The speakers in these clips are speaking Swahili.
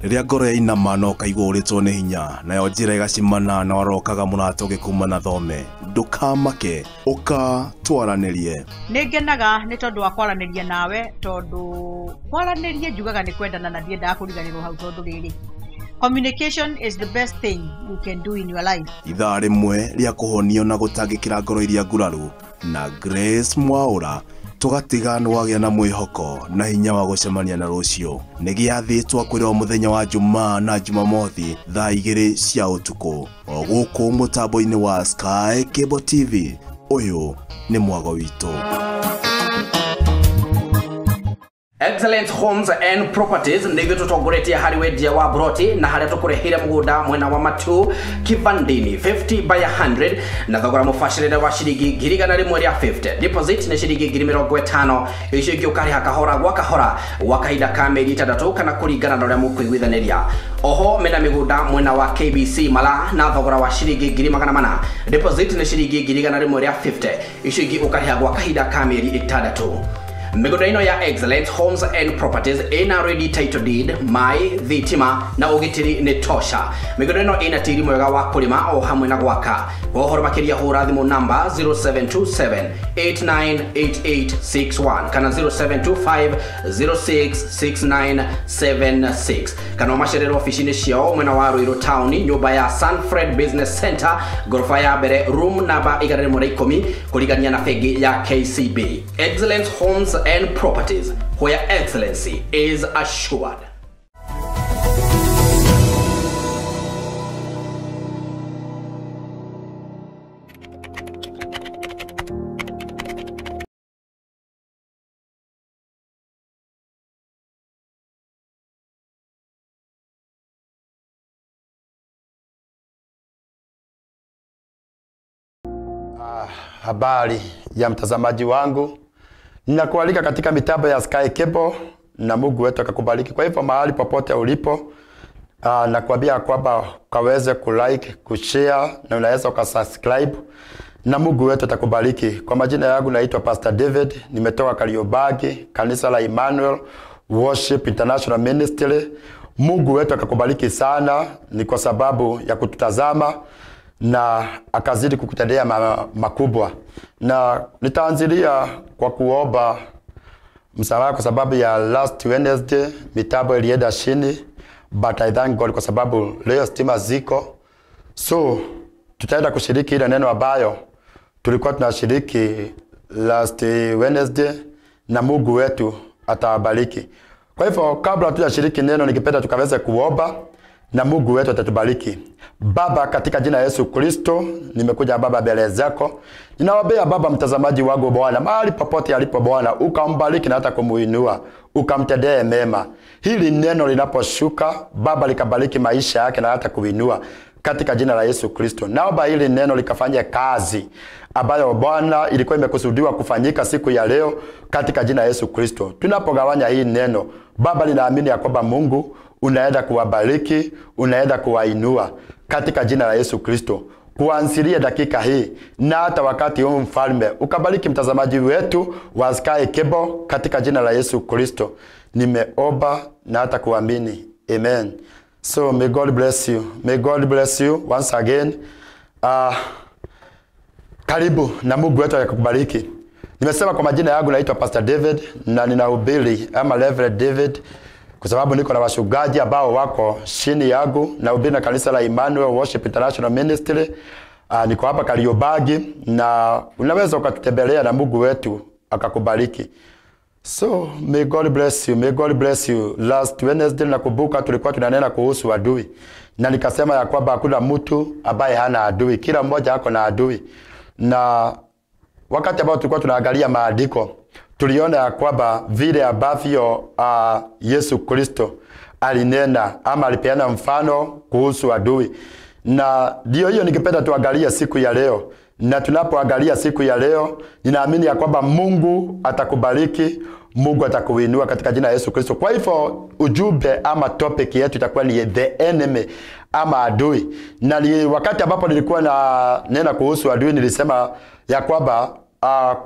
Rĩrĩa ngoro yainama na ũkaigua ũrĩtwo nĩ hinya, nayo njĩra ĩgacimana na warokaga mũrata ũgĩkuma na thome, ndũkamake, ũka twaranĩrie. Nĩ ngenaga nĩ tondũ wa kwaranĩria nawe, tondũ kwaranĩria njugaga nĩ kwendana na ndiendaga kũriganĩrwo hau, tondũ rĩrĩ, communication is the best thing you can do in your life. Ithaa rĩmwe rĩa kũhonio na gũtangĩkĩra ngoro iria nguraru na Grace Mwaura, tũgatiga nĩ wagĩa na mwĩhoko na hinya wa gũcemania na rũciũ. Nĩ gĩathĩ twakwĩra o mũthenya wa Jumaa na Jumamothi thaa 2 cia ũtukũ, o gũkũ mũtambo-inĩ wa Sky Cable TV. Ũyũ nĩ mwago witũ. Excellent Homes and Properties nĩguo tũtongoretie harĩ wendia wa broti na harĩa tũkũrehire mũgũnda mwena wa Matu Kivandini 50 by 100 na thogora mũbacĩrĩre wa ciringi 150. Deposit nĩ ciringi 50,000, icio ingĩ ũkarĩha kahora gwa kahora gwa kahinda ka mĩeri 6 kana kũringana na ũrĩa mũkũiguithanĩria. Oho mena mĩgũnda mwena wa KBC Mala na thogora wa ciringi 400,000. Deposit nĩ ciringi 150, icio ingĩ ũkarĩha gwa kahinda ka mĩeri 6. Mĩgũnda ĩno ya Excellent Homes and Properties ĩna ready title deed, mai, thitima na ũgitĩri nĩ tosha. Mĩgũnda ĩno ĩna tĩri mwega wa kũrĩma o hamwe na gwaka. Kwa ũhoro makĩria hũra thimũ namba 0727 898861 kana 0725 066976 kana ũmacerere ofici-inĩ ciao mwena wa Ruiru Town, nyũmba ya Sanfred Business Center, gorofa ya mbere, room namba 110, kũrigania na bengi ya KCB. Excellent Homes and Properties, where excellency is assured. Habari ya mtazamaji wangu, ninakualika katika mitambo ya Sky Cable na Mungu wetu akakubariki. Kwa hivyo mahali popote ulipo, nakuambia kwamba ukaweze kulike, kushare na unaweza ukasubscribe na Mungu wetu atakubariki. Kwa majina yangu naitwa Pastor David, nimetoka Kariobangi, kanisa la Emmanuel Worship International Ministry. Mungu wetu akakubariki sana, ni kwa sababu ya kututazama na akazidi kukutendea makubwa. Na nitaanzilia kwa kuomba msamaha kwa sababu ya last Wednesday mitambo ilienda chini, but I thank God kwa sababu leo stima ziko. So tutaenda kushiriki ile neno ambayo tulikuwa tunashiriki last Wednesday na Mungu wetu atawabariki. Kwa hivyo kabla tujashiriki neno, ningependa tukaweze kuomba na Mungu wetu atatubariki. Baba, katika jina Yesu Kristo, nimekuja Baba mbele zako. Ninawaombea Baba mtazamaji wangu Bwana, mahali popote alipo Bwana, ukambariki na hata kumuinua, ukamtendee mema. Hili neno linaposhuka Baba likabariki maisha yake na hata kuinua, katika jina la Yesu Kristo. Naomba hili neno likafanye kazi ambayo Bwana ilikuwa imekusudiwa kufanyika siku ya leo, katika jina la Yesu Kristo. Tunapogawanya hii neno Baba, ninaamini ya kwamba Mungu unaenda kuwabariki, unaenda kuwainua katika jina la Yesu Kristo. Kuanzilia dakika hii na hata wakati huu, mfalme, ukabariki mtazamaji wetu wa Sky Cable katika jina la Yesu Kristo. Nimeomba na hata kuamini. Amen. So may God bless you. May God bless you once again. Karibu na Mungu wetu akakubariki. Nimesema kwa majina yangu naitwa Pastor David na ninahubiri ama Reverend David, kwa sababu niko na wachungaji ambao wako chini yangu. Nahubiri na kanisa la Emmanuel Worship International Ministry. Niko hapa Kariobangi na unaweza ukatutembelea na Mungu wetu akakubariki. So may God bless you. May God bless you. Last Wednesday nakumbuka tulikuwa tunanena kuhusu adui, na nikasema ya kwamba hakuna mtu ambaye hana adui, kila mmoja ako na adui. Na wakati ambao tulikuwa tunaangalia maandiko, tuliona ya kwamba vile ambavyo Yesu Kristo alinena ama alipeana mfano kuhusu adui. Na ndio hiyo ningependa tuangalie siku ya leo. Na tunapoangalia siku ya leo, ninaamini ya kwamba Mungu atakubariki, Mungu atakuinua katika jina la Yesu Kristo. Kwa hivyo ujumbe ama topic yetu itakuwa ni the enemy ama adui. Na wakati ambapo nilikuwa na nena kuhusu adui, nilisema ya kwamba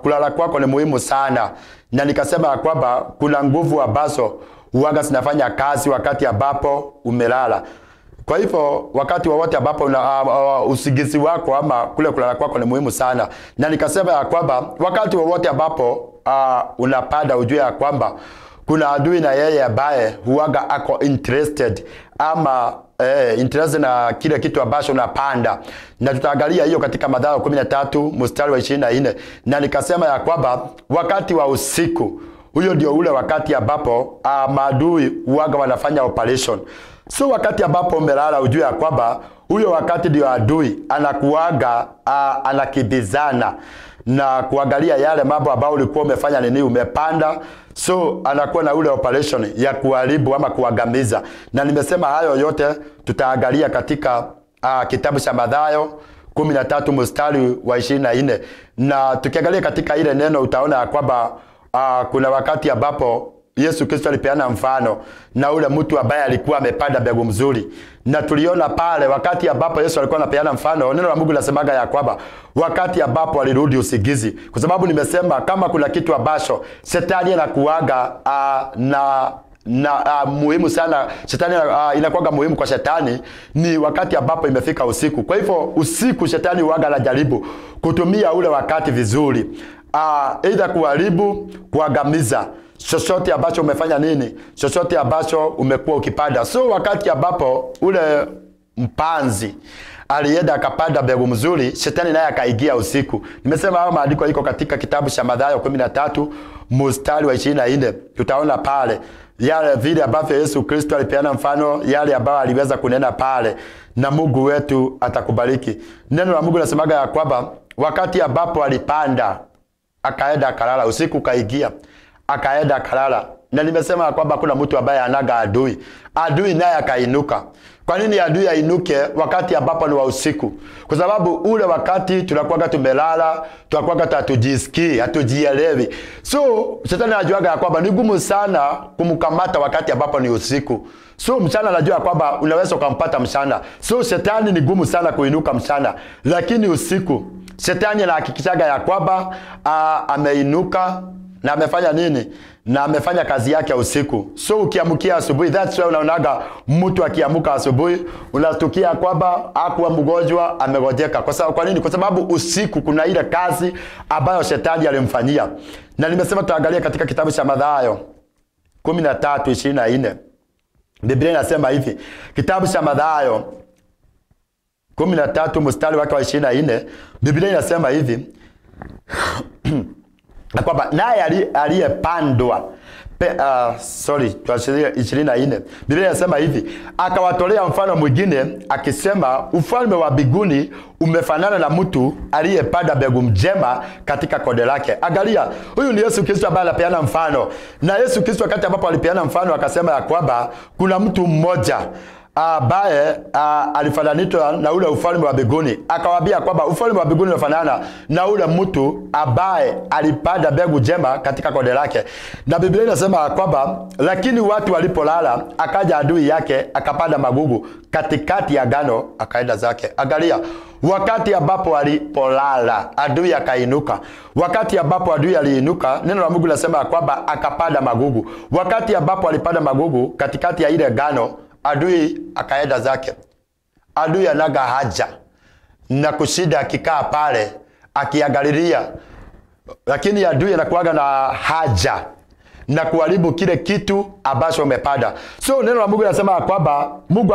kulala kwako ni muhimu sana. Na nikasema ya kwamba kuna nguvu ambazo huaga zinafanya kazi wakati ambapo umelala. Kwa hivyo wakati wowote ambapo usingizi wako ama kule kulala kwako ni muhimu sana. Na nikasema ya kwamba wakati wowote ambapo unapanda, ujue ya kwamba kuna adui na yeye ambaye huaga ako interested ama interested na kile kitu ambacho unapanda. Na tutaangalia hiyo katika Mathayo 13 mstari wa 24. Na nikasema ya kwamba wakati wa usiku, huyo ndio ule wakati ambapo maadui huaga wanafanya operation. So wakati ambapo umelala, ujue ya kwamba huyo wakati ndio adui anakuaga anakibizana na kuangalia yale mambo ambayo ulikuwa umefanya nini, umepanda. So anakuwa na ule operation ya kuharibu ama kuangamiza. Na nimesema hayo yote tutaangalia katika kitabu cha Mathayo 13 mstari wa 24. Na tukiangalia katika ile neno utaona ya kwamba kuna wakati ambapo Yesu Kristo alipeana mfano na ule mtu ambaye alikuwa amepanda mbegu mzuri. Na tuliona pale wakati ambapo Yesu alikuwa anapeana mfano, neno la Mungu linasemaga ya kwamba wakati ambapo alirudi usingizi. Kwa sababu nimesema kama kuna kitu ambacho shetani anakuaga muhimu sana, shetani inakuaga muhimu kwa shetani ni wakati ambapo imefika usiku. Kwa hivyo usiku shetani huaga anajaribu kutumia ule wakati vizuri, aidha kuharibu, kuangamiza chochote ambacho umefanya nini, chochote ambacho umekuwa ukipanda. So wakati ambapo ule mpanzi alienda akapanda mbegu mzuri, shetani naye akaingia usiku. Nimesema hayo maandiko iko katika kitabu cha Mathayo 13 mstari wa 24. Tutaona pale yale vile ambavyo Yesu Kristo alipeana mfano, yale ambayo aliweza kunena pale, na Mungu wetu atakubariki. Neno la Mungu linasemaga ya kwamba wakati ambapo alipanda akaenda akalala, usiku kaingia, akaenda akalala. Na nimesema kwamba kuna mtu ambaye anaga adui. Adui naye akainuka. Kwa nini adui ainuke wakati ambapo ni wa usiku? Kwa sababu ule wakati tunakuwa tumelala, tunakuwa hatujisikii, hatujielewi. So shetani anajuaga ya kwamba ni gumu sana kumkamata wakati ambapo ni usiku. So mchana anajua kwamba unaweza ukampata mchana. So shetani ni gumu sana kuinuka mchana. Lakini usiku shetani anahakikishaga ya kwamba ameinuka na amefanya nini? Na amefanya kazi yake usiku. So ukiamkia asubuhi, that's why unaonaga mtu akiamka asubuhi unastukia kwamba hakuwa mgonjwa, amegojeka. Kwa sababu kwa nini? Kwa sababu usiku kuna ile kazi ambayo shetani alimfanyia. Na nimesema tuangalie katika kitabu cha Mathayo 13:24. Biblia inasema hivi, kitabu cha Mathayo 13 mstari wake wa 24, Biblia inasema hivi na kwamba naye aliyepandwa 24. Biblia inasema hivi, akawatolea mfano mwingine akisema, ufalme wa mbinguni umefanana na mtu aliyepanda mbegu njema katika konde lake. Angalia, huyu ni Yesu Kristo ambaye anapeana mfano. Na Yesu Kristo wakati ambapo alipeana mfano akasema ya kwamba kuna mtu mmoja ambaye alifananishwa na ule ufalme wa mbinguni. Akawaambia kwamba ufalme wa mbinguni unafanana na ule mtu ambaye alipanda mbegu njema katika konde lake. Na Biblia inasema kwamba lakini watu walipolala, akaja adui yake akapanda magugu katikati ya ngano akaenda zake. Angalia, wakati ambapo walipolala adui akainuka. Wakati ambapo adui aliinuka, neno la Mungu linasema kwamba akapanda magugu. Wakati ambapo alipanda magugu katikati ya ile ngano, adui akaenda zake. Adui anaga haja na kushida akikaa pale akiangalilia, lakini adui anakuaga na haja na kuharibu kile kitu ambacho umepanda. So neno la Mungu linasema kwamba Mungu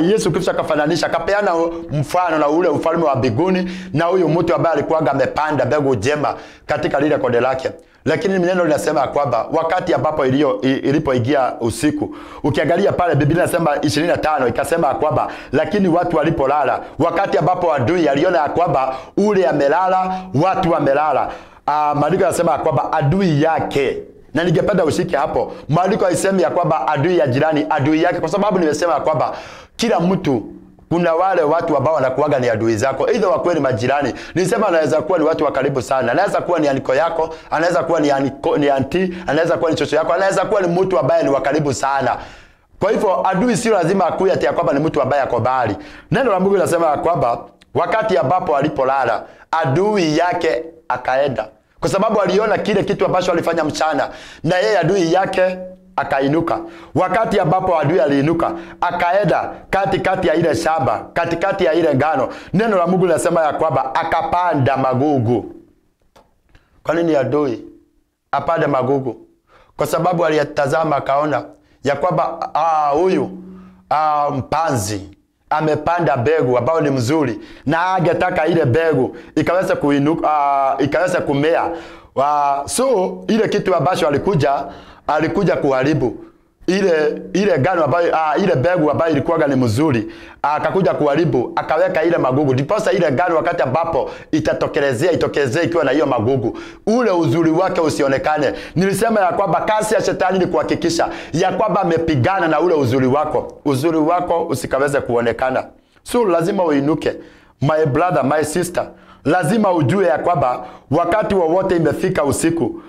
Yesu Kristo akafananisha, akapeana mfano na ule ufalme wa mbinguni na huyu mtu ambaye alikuwa amepanda mbegu njema katika lile konde lake. Lakini neno linasema kwamba wakati ambapo ilipoingia usiku, ukiangalia pale Biblia inasema 25 ikasema kwamba lakini watu walipolala, wakati ambapo adui aliona kwamba ule amelala, watu wamelala, maandiko yanasema kwamba adui yake, na ningependa ushike hapo, maandiko haisemi ya kwamba adui ya jirani, adui yake, kwa sababu nimesema kwamba kila mtu, kuna wale watu ambao wanakuaga ni adui zako, either wakuwe ni majirani. Nilisema anaweza kuwa ni watu wa karibu sana, anaweza kuwa ni aniko yako, anaweza kuwa ni aniko, ni anti, anaweza kuwa ni chocho yako, anaweza kuwa ni mtu ambaye ni wa karibu sana. Kwa hivyo adui sio lazima akuye ati kwamba ni mtu ambaye ako mbali. Neno la Mungu linasema kwamba wakati ambapo alipolala, adui yake akaenda, kwa sababu aliona kile kitu ambacho alifanya mchana, na yeye adui yake akainuka. Wakati ambapo adui aliinuka, akaenda katikati ya ile shamba, katikati ya ile ngano. Neno la Mungu linasema ya kwamba akapanda magugu. Kwa nini adui apande magugu? Kwa sababu aliyatazama akaona ya kwamba huyu mpanzi amepanda mbegu ambayo ni mzuri, na angetaka ile mbegu ikaweza kuinuka, ikaweza kumea. So ile kitu ambacho alikuja kuharibu ile ngano ambayo ile mbegu ambayo ilikuwa ni mzuri, akakuja kuharibu, akaweka ile magugu. Ndiposa ile ngano wakati ambapo itatokelezea, itokelezee ikiwa na hiyo magugu, ule uzuri wake usionekane. Nilisema ya kwamba kazi ya shetani ni kuhakikisha ya kwamba amepigana na ule uzuri wako, uzuri wako usikaweze kuonekana. So lazima uinuke, my brother, my sister. Lazima ujue ya kwamba wakati wowote imefika usiku,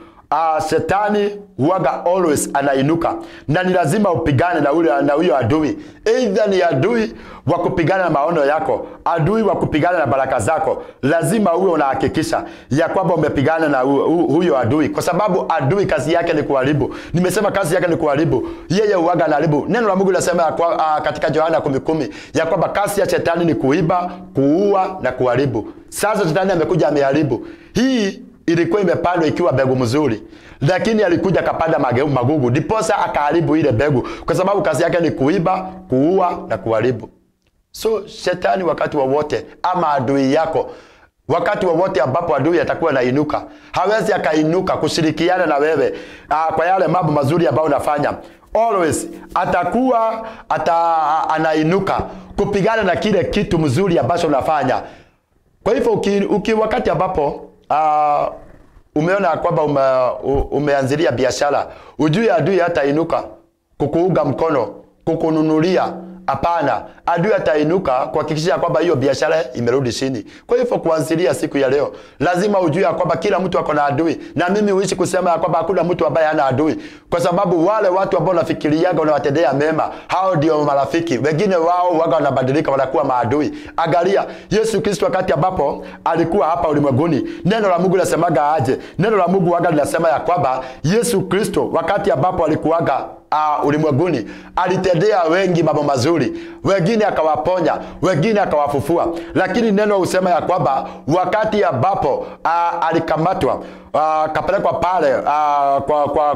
shetani huwaga always anainuka, na ni lazima upigane na ule na huyo adui. Either ni adui wa kupigana na maono yako, adui wa kupigana na baraka zako. Lazima uwe unahakikisha ya kwamba umepigana na huyo adui, kwa sababu adui kazi yake ni kuharibu. Nimesema kazi yake ni kuharibu, yeye huwaga anaharibu. Neno la Mungu linasema katika Yohana 10:10 ya kwamba kazi ya shetani ni kuiba, kuua na kuharibu. Sasa shetani amekuja ameharibu. Hii ilikuwa imepandwa ikiwa mbegu mzuri, lakini alikuja akapanda magugu, ndiposa akaharibu ile mbegu, kwa sababu kazi yake ni kuiba, kuua na kuharibu. So shetani wakati wowote ama adui yako, wakati wowote ambapo adui atakuwa anainuka, hawezi akainuka kushirikiana na wewe kwa yale mambo mazuri ambayo unafanya. Always atakuwa anainuka kupigana na kile kitu mzuri ambacho unafanya. Kwa hivyo wakati ambapo umeona kwamba umeanzilia biashara, ujue adui hatainuka kukuunga mkono, kukununulia. Hapana, adui atainuka kuhakikisha kwamba hiyo biashara imerudi chini. Kwa hivyo kuanzilia siku ya leo, lazima ujue kwamba kila mtu ako na adui. Na mimi huishi kusema ya kwamba hakuna mtu ambaye hana adui, kwa sababu wale watu ambao unafikiriaga unawatendea mema, hao ndio marafiki. Wengine wao waga wanabadilika, wanakuwa maadui. Angalia Yesu Kristo wakati ambapo alikuwa hapa ulimwenguni, neno la Mungu linasemaga aje? Neno la Mungu waga linasema ya kwamba Yesu Kristo wakati ambapo alikuwaga ulimwenguni, alitendea wengi mambo mazuri, wengine akawaponya, wengine akawafufua. Lakini neno husema ya kwamba wakati ambapo alikamatwa, kapelekwa pale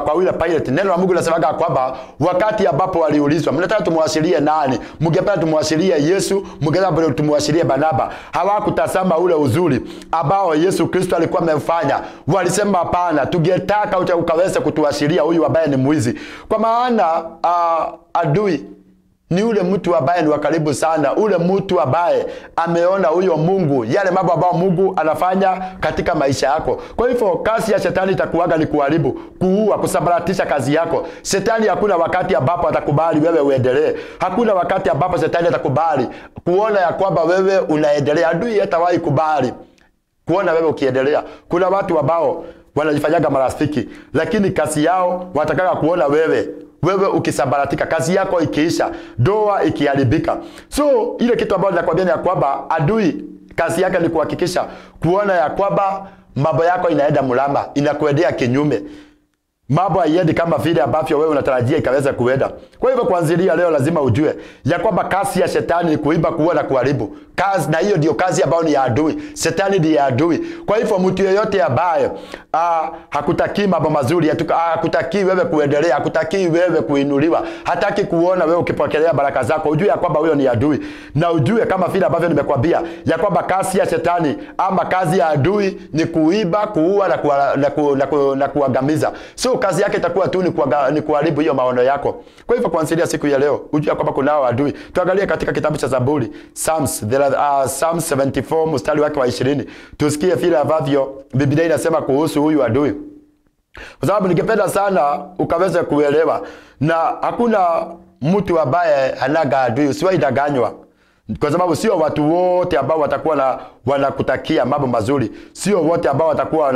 kwa yule Pilate, neno la Mungu linasemaga kwamba wakati ambapo waliulizwa, mnataka tumwashirie nani? Mngependa tumwashirie Yesu? Mngependa tumwashirie Barnaba? Hawakutazama ule uzuri ambao Yesu Kristo alikuwa amemfanya. Walisema hapana, tungetaka ukaweze kutuashiria huyu ambaye ni mwizi. Kwa maana adui ni ule mtu ambaye ni wa karibu sana, ule mtu ambaye ameona huyo Mungu, yale mambo ambayo Mungu anafanya katika maisha yako. Kwa hivyo kazi ya shetani itakuwaga ni kuharibu, kuua, kusambaratisha kazi yako. Shetani hakuna wakati ambapo atakubali wewe uendelee. Hakuna wakati ambapo shetani atakubali kuona ya kwamba wewe unaendelea. Adui hatawahi kubali kuona wewe ukiendelea. Kuna watu ambao wanajifanyaga marafiki, lakini kazi yao watakaka kuona wewe ukisambaratika, kazi yako ikiisha, ndoa ikiharibika. So ile kitu ambayo ninakwambia ni ya kwamba adui kazi yake ni kuhakikisha kuona ya kwamba mambo yako inaenda mrama, inakuendea kinyume. Mambo haiendi kama vile ambavyo wewe unatarajia ikaweza kuenda. Kwa hivyo kuanzia leo lazima ujue ya kwamba kazi ya shetani ni kuiba, kuua na kuharibu. Kazi, na hiyo ndio kazi ambayo ni ya adui. Shetani ndiye adui. Kwa hivyo mtu yeyote ambaye hakutaki mambo mazuri, hakutaki wewe kuendelea, hakutaki wewe kuinuliwa, hataki kuona wewe ukipokelea baraka zako, ujue ya kwamba huyo ni adui. Na ujue kama vile ambavyo nimekuambia ya kwamba kazi ya shetani ama kazi ya adui ni kuiba, kuua na kuangamiza. So kazi yake itakuwa tu ni kuharibu hiyo maono yako. Kwa hivyo kuanzia siku ya leo ujue kwamba kunao adui. Tuangalie katika kitabu cha Zaburi, Psalms 74 mstari wake wa 20. Tusikie vile ambavyo Biblia inasema kuhusu huyu adui. Kwa sababu ningependa sana ukaweze kuelewa, na hakuna mtu ambaye hanaga adui, usiwahi danganywa. Kwa sababu sio watu wote ambao watakuwa wanakutakia mambo mazuri, sio wote ambao watakuwa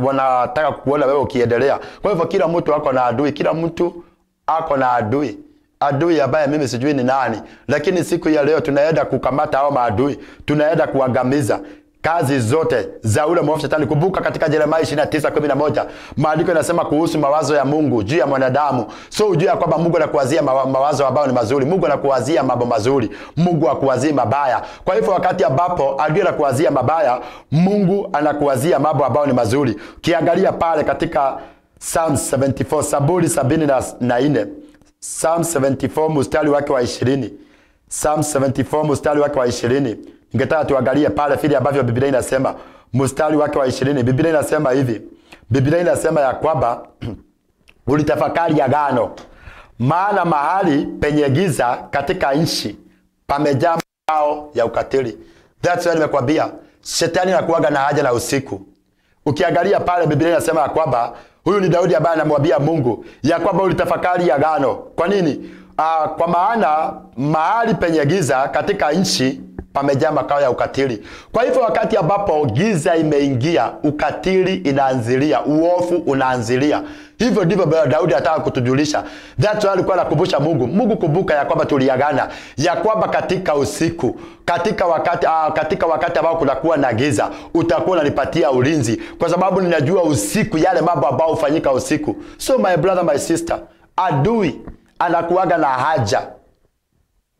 wanataka kukuona wewe ukiendelea. Kwa hivyo kila mtu ako na adui, kila mtu ako na adui. Adui ambaye mimi sijui ni nani, lakini siku ya leo tunaenda kukamata hao maadui, tunaenda kuangamiza kazi zote za ule mwovu shetani. Kumbuka katika Yeremia 29:11 maandiko yanasema kuhusu mawazo ya Mungu juu ya mwanadamu. So ujue ya kwamba Mungu anakuwazia mawazo ambayo ni mazuri. Mungu anakuwazia mambo mazuri. Mungu hakuwazii mabaya. Kwa hivyo wakati ambapo adui anakuwazia mabaya, Mungu anakuwazia mambo ambayo ni mazuri. Kiangalia pale katika Psalm 74, Zaburi 74, Psalm 74 mstari wake wa 20. Psalm 74 mstari wake wa 20. Ningetaka tuangalie pale vile ambavyo Biblia inasema. Mstari wake wa 20. Biblia inasema hivi. Biblia inasema ya kwamba ulitafakari agano, maana mahali penye giza katika nchi pamejaa makao ya ukatili. That's why nimekuambia shetani anakuaga na haja na usiku. Ukiangalia pale Biblia inasema ya kwamba huyu ni Daudi ambaye anamwambia Mungu ya kwamba ulitafakari agano. Kwa nini? Kwa maana mahali penye giza katika nchi pamejaa makao ya ukatili. Kwa hivyo wakati ambapo giza imeingia, ukatili inaanzilia, uovu unaanzilia. Hivyo ndivyo Daudi anataka kutujulisha. That's why alikuwa anakumbusha Mungu. Mungu, kumbuka ya kwamba tuliagana, ya kwamba katika usiku, katika wakati ambao kunakuwa na giza, utakuwa unanipatia ulinzi, kwa sababu ninajua usiku yale mambo ambayo hufanyika usiku. So my brother, my sister, adui anakuaga na haja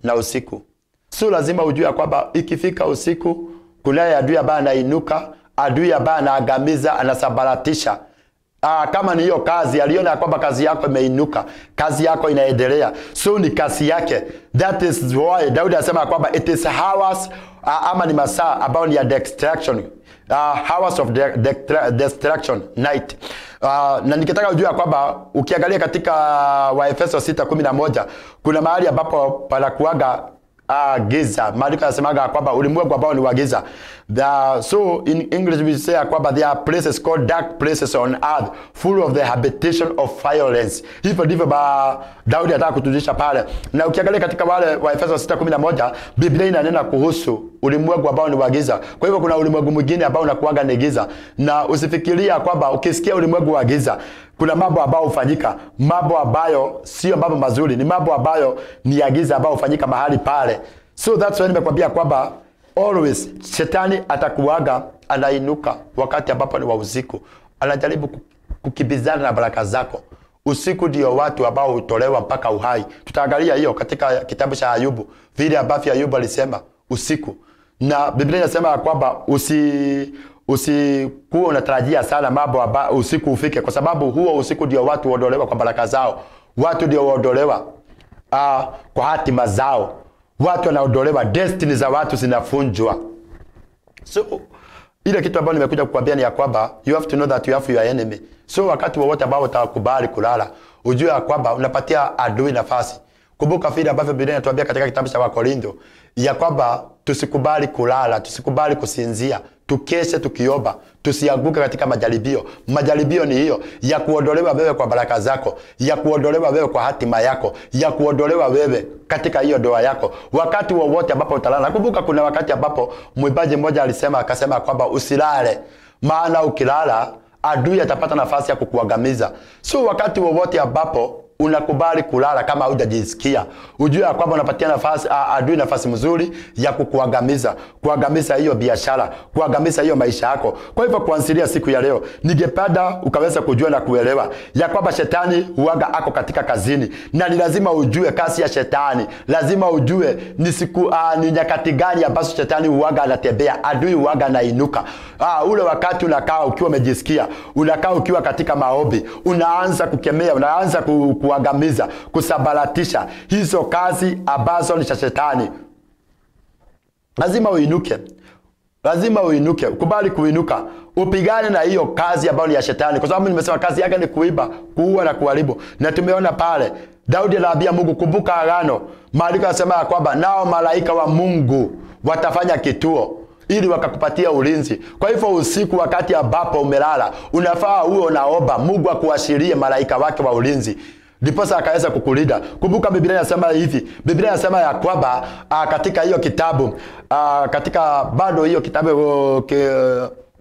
na usiku. So lazima ujue kwamba ikifika usiku kunaye adui ambaye anainuka, adui ambaye anaangamiza, anasambaratisha. Kama ni hiyo kazi, aliona kwamba kazi yako imeinuka, kazi yako inaendelea. So ni kazi yake. That is why Daudi anasema kwamba it is hours, ama ni masaa ambao ni ya destruction. Hours of destruction night. Na nikitaka ujue kwamba ukiangalia katika Waefeso 6:11 kuna mahali ambapo panakuaga giza. Maandiko yanasemaga kwamba ulimwengu ambao ni wa giza. So in English we say kwamba there are places called dark places on earth full of the habitation of violence. Hivyo ndivyo Daudi anataka kutujulisha pale. Na ukiangalia katika wale wa Efeso 6:11, Biblia inanena kuhusu ulimwengu ambao ni wa giza. Kwa hivyo kuna ulimwengu mwingine ambao unakuaga ni giza. Na usifikiria kwamba ukisikia ulimwengu wa giza kuna mambo ambayo hufanyika, mambo ambayo sio mambo mazuri, ni mambo ambayo ni ya giza ambayo hufanyika mahali pale. So that's why nimekwambia kwamba always shetani atakuaga anainuka wakati ambapo ni wa usiku. Anajaribu kukibizana na baraka zako. Usiku ndio watu ambao hutolewa mpaka uhai. Tutaangalia hiyo katika kitabu cha Ayubu, vile ambavyo Ayubu alisema usiku. Na Biblia inasema kwamba usikuwa unatarajia sana mambo usiku ufike, kwa sababu huo usiku ndio watu huondolewa kwa baraka zao. Watu ndio huondolewa kwa hatima zao. Watu wanaondolewa, destiny za watu zinafunjwa. So ile kitu ambayo nimekuja kukuambia ni ya kwamba you have to know that you have your enemy. So wakati wowote ambao utakubali kulala, ujue ya kwamba unapatia adui nafasi. Kumbuka vile ambavyo Biblia inatuambia katika kitabu cha Wakorintho ya kwamba tusikubali kulala, tusikubali kusinzia, tukeshe tukiomba, tusianguke katika majaribio. Majaribio ni hiyo ya kuondolewa wewe kwa baraka zako, ya kuondolewa wewe kwa hatima yako, ya kuondolewa wewe katika hiyo ndoa yako. Wakati wowote ambapo utalala. Kumbuka kuna wakati ambapo mwimbaji mmoja alisema, akasema kwamba usilale, maana ukilala adui atapata nafasi ya kukuangamiza. So wakati wowote ambapo unakubali kulala kama hujajisikia, ujue kwamba unapatia nafasi adui nafasi mzuri ya kukuangamiza, kuangamiza hiyo biashara, kuangamiza hiyo maisha yako. Kwa hivyo kuanzia siku ya leo, ningependa ukaweza kujua na kuelewa ya kwamba shetani huaga ako katika kazini, na ni lazima ujue kazi ya shetani. Lazima ujue ni siku ni nyakati gani ambazo shetani huaga anatembea, adui huaga anainuka. Ule wakati unakaa ukiwa umejisikia, unakaa ukiwa katika maombi, unaanza kukemea, unaanza kuangamiza, kusabaratisha hizo kazi ambazo ni za shetani. Lazima uinuke. Lazima uinuke, ukubali kuinuka, upigane na hiyo kazi ambayo ni ya shetani, kwa sababu nimesema kazi yake ni kuiba, kuua na kuharibu. Na tumeona pale Daudi anaambia Mungu, kumbuka agano. Maandiko yanasema ya kwamba nao malaika wa Mungu watafanya kituo ili wakakupatia ulinzi. Kwa hivyo usiku wakati ambapo umelala, unafaa uwe unaomba Mungu akuashirie malaika wake wa ulinzi, ndiposa akaweza kukulinda. Kumbuka Biblia inasema hivi. Biblia inasema ya kwamba katika hiyo kitabu, katika bado hiyo kitabu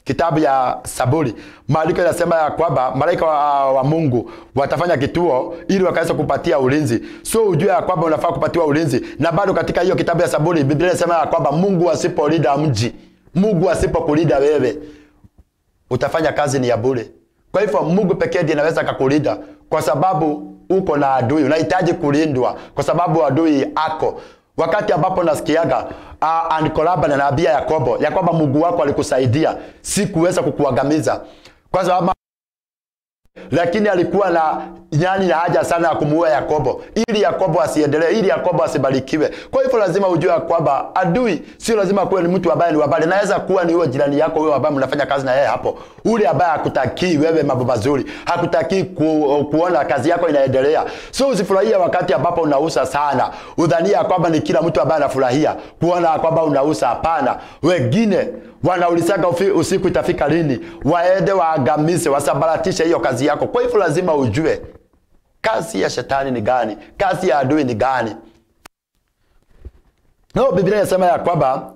kitabu ya Saburi, maandiko yanasema ya kwamba malaika wa Mungu watafanya kituo ili wakaweza kupatia ulinzi. So ujue ya kwamba unafaa kupatiwa ulinzi. Na bado katika hiyo kitabu ya Saburi, Biblia inasema ya kwamba Mungu asipolinda mji, Mungu asipokulinda wewe, utafanya kazi ni ya bure. Kwa hivyo Mungu pekee ndiye anaweza kukulinda, kwa sababu uko na adui, unahitaji kulindwa kwa sababu adui ako. Wakati ambapo nasikiaga Uncle Laban anaambia Yakobo ya kwamba Mungu wako alikusaidia, sikuweza kukuangamiza. Kwa sababu lakini alikuwa na nyani na haja sana ya kumuua Yakobo, ili Yakobo asiendelee, ili Yakobo asibarikiwe. Kwa hivyo lazima ujue kwamba adui sio lazima kuwe ni mtu ambaye ni wabaya. Naweza kuwa ni huyo jirani yako, huyo ambaye mnafanya kazi na yeye hapo, ule ambaye hakutakii wewe mambo mazuri, hakutakii kuona kazi yako inaendelea. So usifurahie wakati ambapo unauza sana, udhania kwamba ni kila mtu ambaye anafurahia kuona kwamba unauza. Hapana, wengine wanaulizaga usiku itafika lini, waende waangamize, wasambaratishe hiyo kazi yako. Kwa hivyo lazima ujue kazi ya shetani ni gani, kazi ya adui ni gani. No, Biblia inasema ya kwamba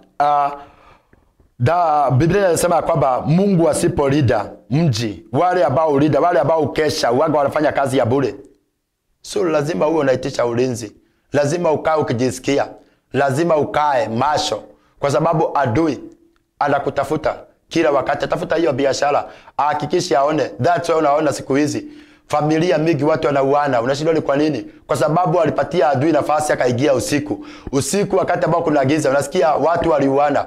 Biblia inasema ya kwamba Mungu asipolinda mji, wale ambao ulinda, wale ambao ukesha, waga wanafanya kazi ya bure. So lazima uwe unaitisha ulinzi, lazima ukae ukijisikia, lazima ukae macho, kwa sababu adui anakutafuta kila wakati. Atafuta hiyo biashara, ahakikishe aone. That's why unaona siku hizi familia mingi watu wanauana. Unashindwa ni kwa nini? Kwa sababu alipatia adui nafasi akaingia usiku. Usiku wakati ambao kuna giza, unasikia watu waliuana.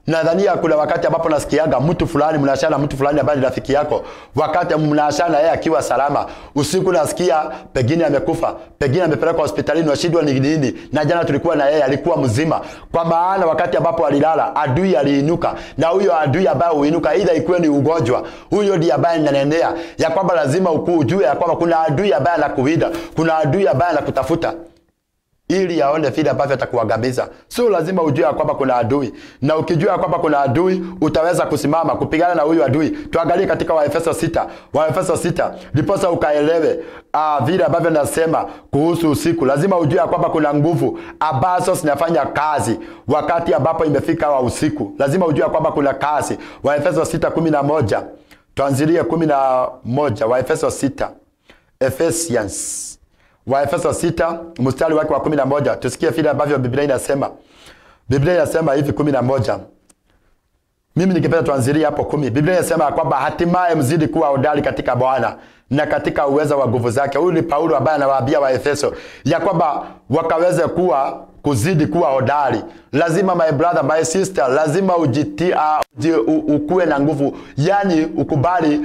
Nadhania kuna wakati ambapo nasikiaga mtu fulani mnaashana, mtu fulani ambaye ni rafiki yako, wakati mnaashana yeye akiwa salama, usiku nasikia pengine amekufa, pengine amepelekwa hospitalini, unashindwa ni nini, na jana tulikuwa na yeye alikuwa mzima. Kwa maana wakati ambapo alilala, adui aliinuka, na huyo adui ambaye huinuka aidha ikuwe ni ugonjwa, huyo ndiye ambaye ananenea ya kwamba lazima ujue ya kwamba kuna adui ambaye anakuwinda, kuna adui ambaye anakutafuta ili aone vile ambavyo atakuangamiza. So lazima ujue kwamba kuna adui, na ukijua kwamba kuna adui utaweza kusimama kupigana na huyu adui. Tuangalie katika Waefeso 6, Waefeso 6, ndiposa ukaelewe vile ambavyo nasema kuhusu usiku. Lazima ujue kwamba kuna nguvu ambazo zinafanya kazi wakati ambapo imefika wa usiku. Lazima ujue kwamba kuna kazi. Waefeso 6:11, tuanzilie 11, Waefeso 6, Ephesians, Waefeso 6 mstari wake wa 11. Tusikie vile ambavyo Biblia inasema. Biblia inasema hivi 11. Mimi ningependa tuanzilie hapo 10. Biblia inasema kwamba hatimaye mzidi kuwa hodari katika Bwana na katika uwezo wa nguvu zake. Huyu ni Paulo ambaye anawaambia Waefeso ya kwamba wakaweze kuwa kuzidi kuwa hodari. Lazima my brother, my sister, lazima ukue na nguvu. Yani ukubali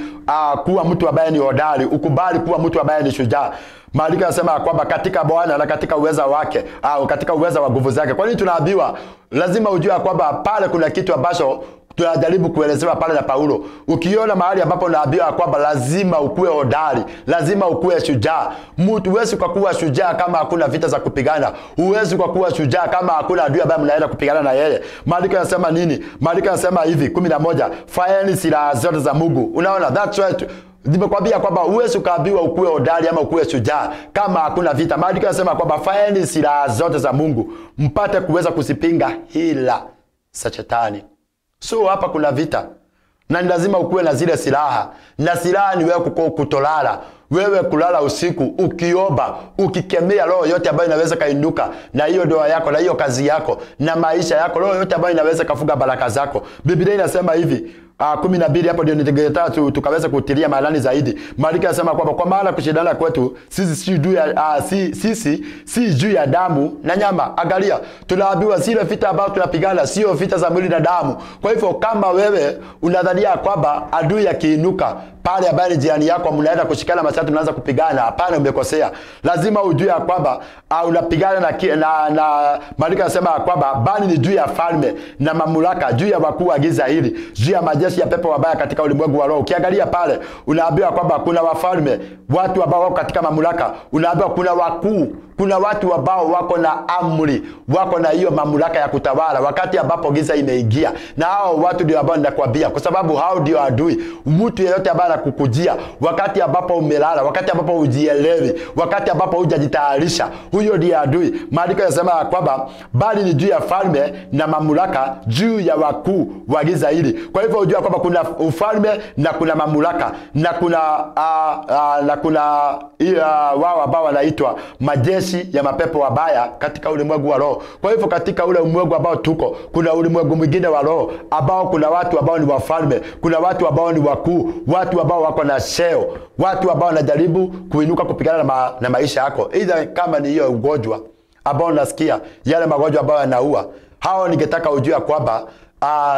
kuwa mtu ambaye ni hodari, ukubali kuwa mtu ambaye ni shujaa. Maandiko yanasema kwamba katika Bwana na katika uweza wake, au katika uweza wa nguvu zake. Kwa nini tunaambiwa lazima ujue kwamba pale kuna kitu ambacho tunajaribu kuelezewa pale na Paulo? Ukiona mahali ambapo unaambiwa kwamba lazima ukue hodari, lazima ukue shujaa. Mtu huwezi kwa kuwa shujaa kama hakuna vita za kupigana. Huwezi kwa kuwa shujaa kama hakuna adui ambaye mnaenda kupigana na yeye. Maandiko yanasema nini? Maandiko yanasema hivi 11, faeni silaha zote za Mungu. Unaona, that's right. Nimekwambia kwamba huwezi ukaambiwa ukue hodari ama ukue shujaa kama hakuna vita. Maandiko yanasema kwamba faeni silaha zote za Mungu mpate kuweza kuzipinga hila za shetani. So hapa kuna vita, na ni lazima ukuwe na zile silaha. Na silaha ni wewe kutolala, wewe kulala usiku ukiomba, ukikemea roho yote ambayo inaweza kainuka na hiyo doa yako na hiyo kazi yako na maisha yako, roho yote ambayo inaweza kafuga baraka zako. Biblia inasema hivi 12, hapo ndio ningetaka tukaweza kutilia maanani zaidi. Maandiko yanasema kwamba kwa maana kushindana kwetu sisi si juu ya sisi si juu ya damu na nyama. Angalia, tunaambiwa zile vita ambazo tunapigana sio vita za mwili na damu. Kwa hivyo kama wewe unadhania kwamba adui akiinuka pale ambaye jirani yako mnaenda kushikana mashati mnaanza kupigana, hapana, umekosea. Lazima ujue kwamba unapigana na maandiko yanasema kwamba bali ni juu ya falme na mamlaka, juu ya wakuu wa giza hili, juu ya majeshi ya pepo wabaya katika ulimwengu wa roho. Ukiangalia pale unaambiwa kwamba kuna wafalme, watu ambao wako katika mamlaka, unaambiwa kuna wakuu, kuna watu ambao wako na amri, wako na hiyo mamlaka ya kutawala wakati ambapo giza imeingia. Na hao watu ndio ambao ninakwambia, kwa sababu hao ndio adui. Mtu yeyote ambaye anakukujia wakati ambapo umelala, wakati ambapo hujielewi, wakati ambapo hujajitayarisha, huyo ndiye adui. Maandiko yanasema kwamba bali ni juu ya falme na mamlaka, juu ya wakuu wa giza hili. Kwa hivyo ujua kwamba kuna ufalme na kuna mamlaka na kuna wao ambao wanaitwa majeshi ya mapepo wabaya katika ulimwengu wa roho. Kwa hivyo katika ule ulimwengu ambao tuko, kuna ulimwengu mwingine wa roho ambao kuna watu ambao ni wafalme, kuna watu ambao ni wakuu, watu ambao wako na cheo, watu ambao wanajaribu kuinuka kupigana na maisha yako. Either kama ni hiyo ugonjwa ambao unasikia, yale magonjwa ambayo yanaua, hao ningetaka ujue kwamba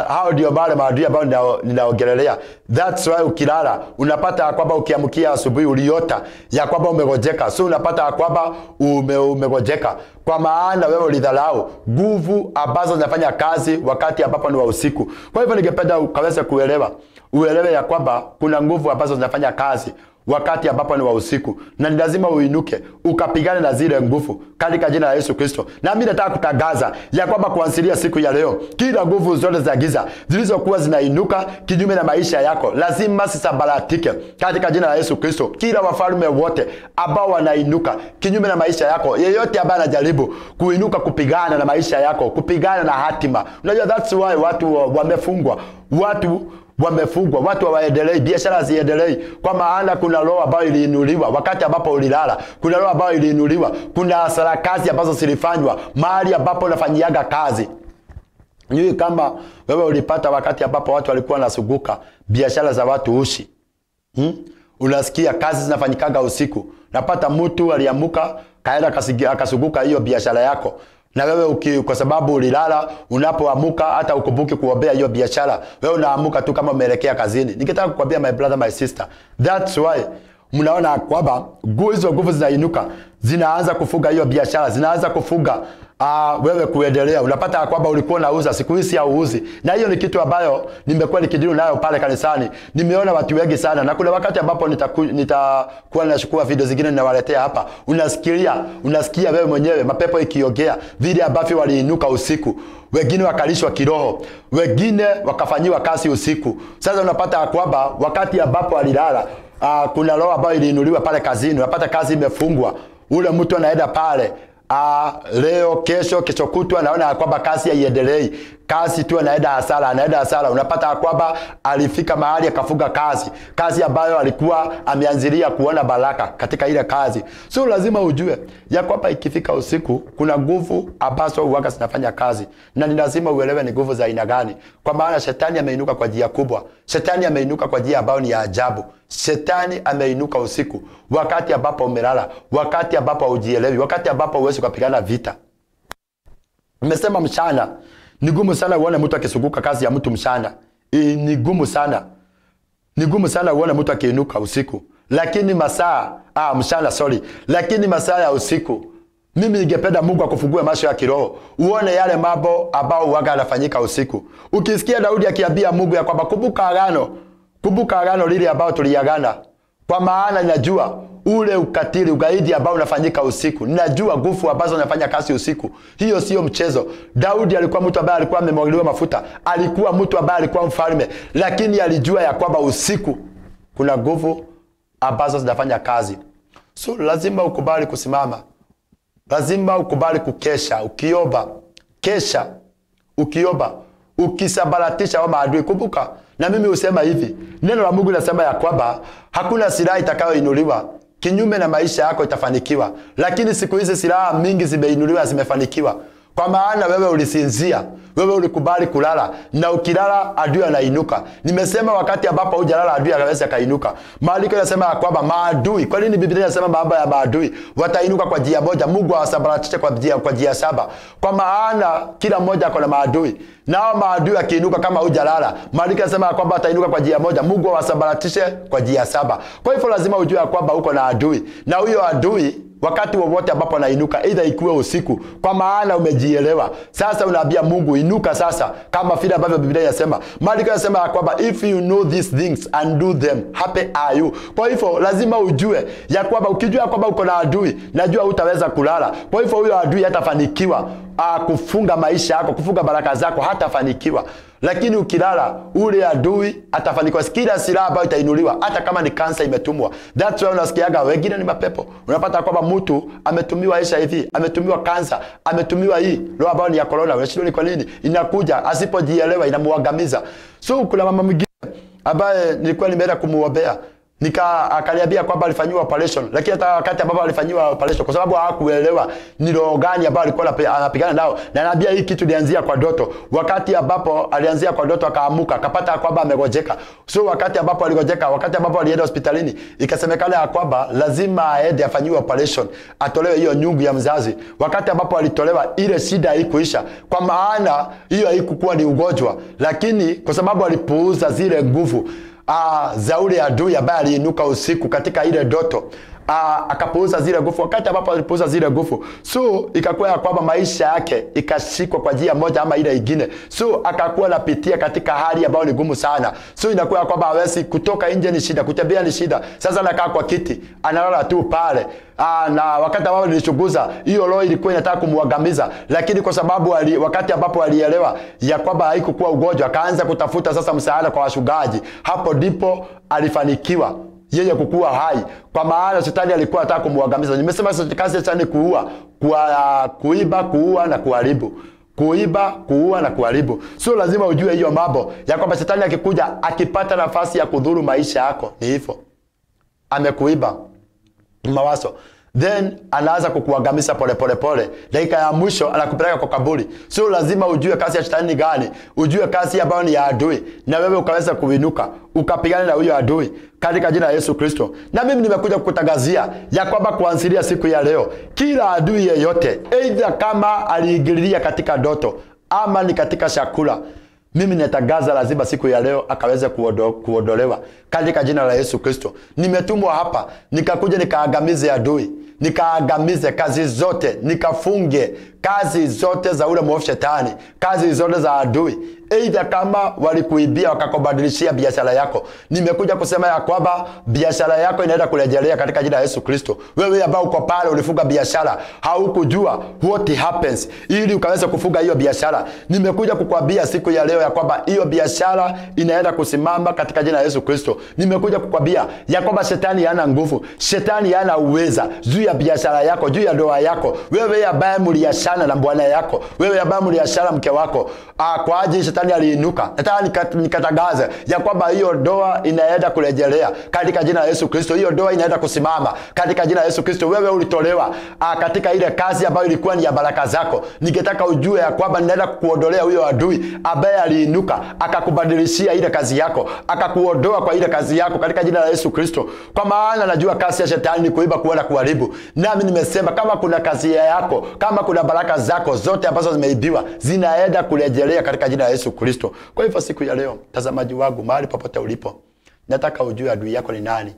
hao ndio wale maadui ambao ninaongelelea. That's why ukilala unapata kwamba ukiamkia asubuhi uliota ya kwamba umegojeka. So unapata kwamba umegojeka kwa maana wewe ulidharau nguvu ambazo zinafanya kazi wakati ambapo ni wa usiku. Kwa hivyo ningependa ukaweze kuelewa, uelewe ya kwamba kuna nguvu ambazo zinafanya kazi wakati ambapo ni wa usiku, na ni lazima uinuke ukapigane na zile nguvu katika jina la Yesu Kristo. Na mimi nataka kutangaza ya kwamba kuanzia siku ya leo, kila nguvu zote za giza zilizokuwa zinainuka kinyume na maisha yako lazima zisambaratike katika jina la Yesu Kristo. Kila wafalme wote ambao wanainuka kinyume na maisha yako, yeyote ambaye anajaribu kuinuka kupigana na maisha yako, kupigana na hatima. Unajua that's why watu wamefungwa, watu wamefungwa, watu hawaendelei, biashara haziendelei, kwa maana kuna roho ambayo iliinuliwa wakati ambapo ulilala, kuna roho ambayo iliinuliwa, kuna sarakasi ambazo zilifanywa mahali ambapo unafanyiaga kazi. Nyui kama wewe ulipata wakati ambapo watu walikuwa wanasuguka biashara za watu ushi. Unasikia kazi zinafanyikaga usiku. Napata mtu aliamuka kaenda akasuguka hiyo biashara yako. Na wewe kwa sababu ulilala, unapoamuka hata ukumbuki kuombea hiyo biashara. Wewe unaamuka tu kama umeelekea kazini. Ningetaka kukuambia my brother, my sister, that's why mnaona kwamba hizo nguvu zinainuka, zinaanza kufuga hiyo biashara, zinaanza kufuga wewe kuendelea. Unapata kwamba ulikuwa unauza, siku hizi hauuzi. Na hiyo ni kitu ambayo nimekuwa nikideal nayo pale kanisani. Nimeona watu wengi sana, na kuna wakati ambapo nitakuwa ninachukua video zingine ninawaletea hapa. Unasikia wewe mwenyewe mapepo ikiongea vile ambavyo waliinuka usiku. Wengine wakalishwa kiroho, wengine wakafanyiwa kazi usiku. Sasa unapata kwamba wakati ambapo alilala, kuna roho ambayo iliinuliwa pale kazini, unapata kazi imefungwa. Ule mtu anaenda pale leo, kesho, kesho kutwa, naona kwamba kazi haiendelei. Kazi tu anaenda hasara, anaenda hasara. Unapata kwamba alifika mahali akafunga kazi, kazi ambayo alikuwa ameanzilia kuona baraka katika ile kazi. So lazima ujue ya kwamba ikifika usiku kuna nguvu ambazo huwa zinafanya kazi, na ni lazima uelewe ni nguvu za aina gani, kwa maana shetani ameinuka kwa njia kubwa. Shetani ameinuka kwa njia ambayo ni ya ajabu. Shetani ameinuka usiku, wakati ambapo umelala, wakati ambapo hujielewi, wakati ambapo huwezi kupigana vita. Nimesema mchana ni gumu sana uone mtu akisuguka kazi ya mtu mchana. Ni gumu sana. Ni gumu sana uone mtu akiinuka usiku. Lakini masaa mchana sorry. Lakini masaa ya usiku, mimi ningependa Mungu akufungue macho ya kiroho, uone yale mambo ambao huwaga yanafanyika usiku. Ukisikia Daudi akiambia Mungu ya kwamba kumbuka agano, kumbuka agano lile ambao tuliagana, kwa maana ninajua ule ukatili, ugaidi ambao unafanyika usiku. Ninajua nguvu ambazo unafanya kazi usiku. Hiyo sio mchezo. Daudi alikuwa mtu ambaye alikuwa amemwagiliwa mafuta, alikuwa mtu ambaye alikuwa mfalme, lakini alijua ya kwamba usiku kuna nguvu ambazo zinafanya kazi. So lazima ukubali kusimama. Lazima ukubali kukesha, ukiomba. Kesha, ukiomba, ukisabaratisha wa maadui. Kumbuka, na mimi husema hivi, neno la Mungu linasema ya kwamba hakuna silaha itakayoinuliwa kinyume na maisha yako itafanikiwa. Lakini siku hizi silaha mingi zimeinuliwa, zimefanikiwa. Kwa maana wewe ulisinzia, wewe ulikubali kulala, na ukilala adui anainuka. Nimesema wakati ambapo hujalala adui anaweza kainuka. Maandiko yanasema kwamba maadui, kwa nini Biblia inasema mambo ya maadui watainuka kwa njia moja, Mungu awasambaratishe kwa njia saba? Kwa maana kila mmoja ako na maadui. Nao maadui akiinuka kama hujalala, maandiko yanasema kwamba atainuka kwa njia moja, Mungu awasambaratishe kwa njia saba. Kwa hivyo lazima ujue kwamba uko na adui, na huyo adui wakati wowote ambapo anainuka, either ikuwe usiku, kwa maana umejielewa. Sasa unaambia Mungu inuka sasa, kama vile ambavyo Biblia inasema. Maandiko yanasema kwamba if you know these things and do them, happy are you. Kwa hivyo lazima ujue ya kwamba ukijua kwamba uko na adui, najua hutaweza kulala. Kwa hivyo huyo adui hatafanikiwa kufunga maisha yako, kufunga baraka zako, hatafanikiwa. Lakini ukilala, ule adui atafanikiwa. Kila silaha ambayo itainuliwa, hata kama ni kansa imetumwa. That's why unasikiaga wengine ni mapepo. Unapata kwamba mtu ametumiwa HIV, ametumiwa kansa, ametumiwa hii roho ambayo ni ya corona. Unashindwa ni kwa nini inakuja, asipojielewa inamuangamiza. So kuna mama mwingine ambaye nilikuwa nimeenda kumuombea, akaniambia kwamba alifanyiwa operation, lakini hata wakati ambapo alifanyiwa operation, kwa sababu hakuelewa ni roho gani ambayo alikuwa anapigana nao, na ananiambia hii kitu ilianzia kwa ndoto. Wakati ambapo alianzia kwa ndoto akaamuka akapata kwamba amegojeka. So wakati ambapo aligojeka, wakati ambapo alienda hospitalini, ikasemekana ya kwamba lazima aende afanyiwe operation, atolewe hiyo nyungu ya mzazi. Wakati ambapo alitolewa, ile shida haikuisha, kwa maana hiyo haikuwa ni ugonjwa, lakini kwa sababu alipuuza zile nguvu za ule adui ambaye aliinuka usiku katika ile ndoto, akapuuza zile nguvu. Wakati ambapo alipuuza zile nguvu, so ikakuwa ya kwamba maisha yake ikashikwa kwa njia moja ama ile ingine. So akakuwa anapitia katika hali ambayo ni gumu sana. So inakuwa ya kwamba hawezi kutoka nje, ni shida, kutembea ni shida. Sasa anakaa kwa kiti, analala tu pale. Na wakati ambapo nilichunguza, hiyo roho ilikuwa inataka kumwangamiza, lakini kwa sababu wakati ambapo alielewa ya kwamba haikuwa ugonjwa, akaanza kutafuta sasa msaada kwa wachungaji. Hapo ndipo alifanikiwa yeye kukua hai, kwa maana shetani alikuwa anataka kumwangamiza. Nimesema kazi ya shetani kuua, kuiba, kuua na kuharibu. Kuiba, kuua na kuharibu. Sio lazima ujue hiyo mambo ya kwamba shetani akikuja akipata nafasi ya kudhuru maisha yako, ni hivyo. Amekuiba mawazo, then anaanza kukuangamiza pole pole pole. Dakika ya mwisho anakupeleka kwa kaburi. Sio lazima ujue kazi ya shetani ni gani, ujue kazi ambayo ni ya adui, na wewe ukaweza kuinuka ukapigana na huyo adui katika jina la Yesu Kristo. Na mimi nimekuja kukutangazia ya kwamba kuanzia siku ya leo, kila adui yeyote, either kama aliingililia katika ndoto ama ni katika chakula, mimi natangaza lazima siku ya leo akaweze kuondolewa katika jina la Yesu Kristo. Nimetumwa hapa nikakuja nikaangamize adui, nikaangamize kazi zote, nikafunge kazi zote za ule mwovu shetani, kazi zote za adui. Either kama walikuibia wakakubadilishia biashara yako, nimekuja kusema ya kwamba biashara yako inaenda kurejelea katika jina la Yesu Kristo. Wewe ambao uko pale ulifunga biashara, haukujua what happens ili ukaweza kufunga hiyo biashara, nimekuja kukwambia siku ya leo ya kwamba hiyo biashara inaenda kusimama katika jina la Yesu Kristo. Nimekuja kukwambia ya kwamba shetani hana nguvu, shetani hana uweza juu ya biashara yako, juu ya ndoa yako. Wewe ambaye mliachana na bwana yako, wewe ambaye mliachana mke wako, kwa ajili shetani aliinuka, nataka nikatangaze ya kwamba hiyo ndoa inaenda kurejelea katika jina la Yesu Kristo. Hiyo ndoa inaenda kusimama katika jina la Yesu Kristo. Wewe ulitolewa katika ile kazi ambayo ilikuwa ni ya baraka zako, ningetaka ujue ya kwamba ninaenda kukuondolea huyo adui ambaye aliinuka akakubadilishia ile kazi yako, akakuondoa kwa ile kazi yako katika jina la Yesu Kristo. Kwa maana najua kazi ya shetani ni kuiba, kuua, kuharibu. Nami nimesema kama kuna kazi yako, kama kuna baraka zako zote ambazo zimeibiwa, zinaenda kurejelea katika jina la Yesu Kristo. Kwa hivyo siku ya leo, mtazamaji wangu, mahali popote ulipo, nataka ujue adui yako ni nani.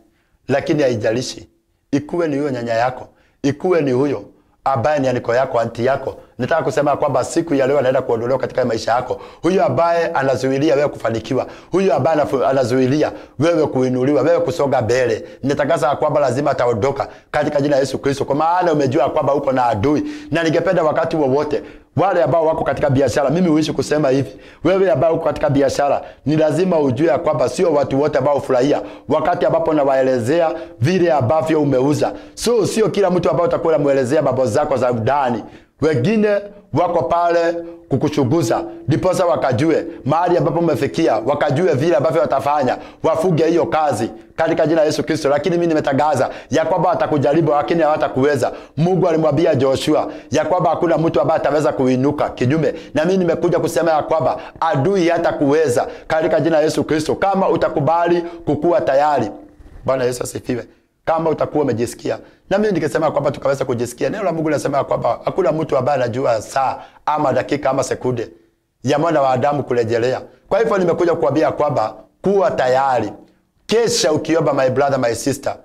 Lakini haijalishi, ikuwe ni huyo nyanya yako, ikuwe ni huyo ambaye ni aniko yako, anti yako, nataka kusema kwamba siku ya leo anaenda kuondolewa katika maisha yako. Huyo ambaye anazuilia wewe kufanikiwa, huyo ambaye anazuilia wewe kuinuliwa, wewe kusonga mbele, ninatangaza kwamba lazima ataondoka katika jina la Yesu Kristo. Kwa maana umejua kwamba uko na adui. Na ningependa wakati wowote wale ambao wako katika biashara, mimi huishi kusema hivi, wewe ambao uko katika biashara ni lazima ujue kwamba sio watu wote ambao hufurahia wakati ambapo nawaelezea vile ambavyo umeuza. So sio kila mtu ambaye utakuwa unamuelezea mambo zako za ndani. Wengine wako pale kukuchunguza, ndiposa wakajue mahali ambapo umefikia, wakajue vile ambavyo watafanya, wafuge hiyo kazi katika jina la Yesu Kristo. Lakini mimi nimetangaza ya kwamba watakujaribu lakini hawatakuweza. Mungu alimwambia Joshua ya kwamba hakuna mtu ambaye ataweza kuinuka kinyume. Na mimi nimekuja kusema ya kwamba adui hatakuweza katika jina la Yesu Kristo, kama utakubali kukua tayari. Bwana Yesu asifiwe. Kama utakuwa umejisikia. Na mimi nikisema kwamba tukaweza kujisikia, neno la Mungu linasema kwamba hakuna mtu ambaye anajua saa ama dakika ama sekunde ya mwana wa Adamu kurejelea. Kwa hivyo nimekuja kukuambia kwamba kuwa tayari. Kesha ukiomba, my brother, my sister.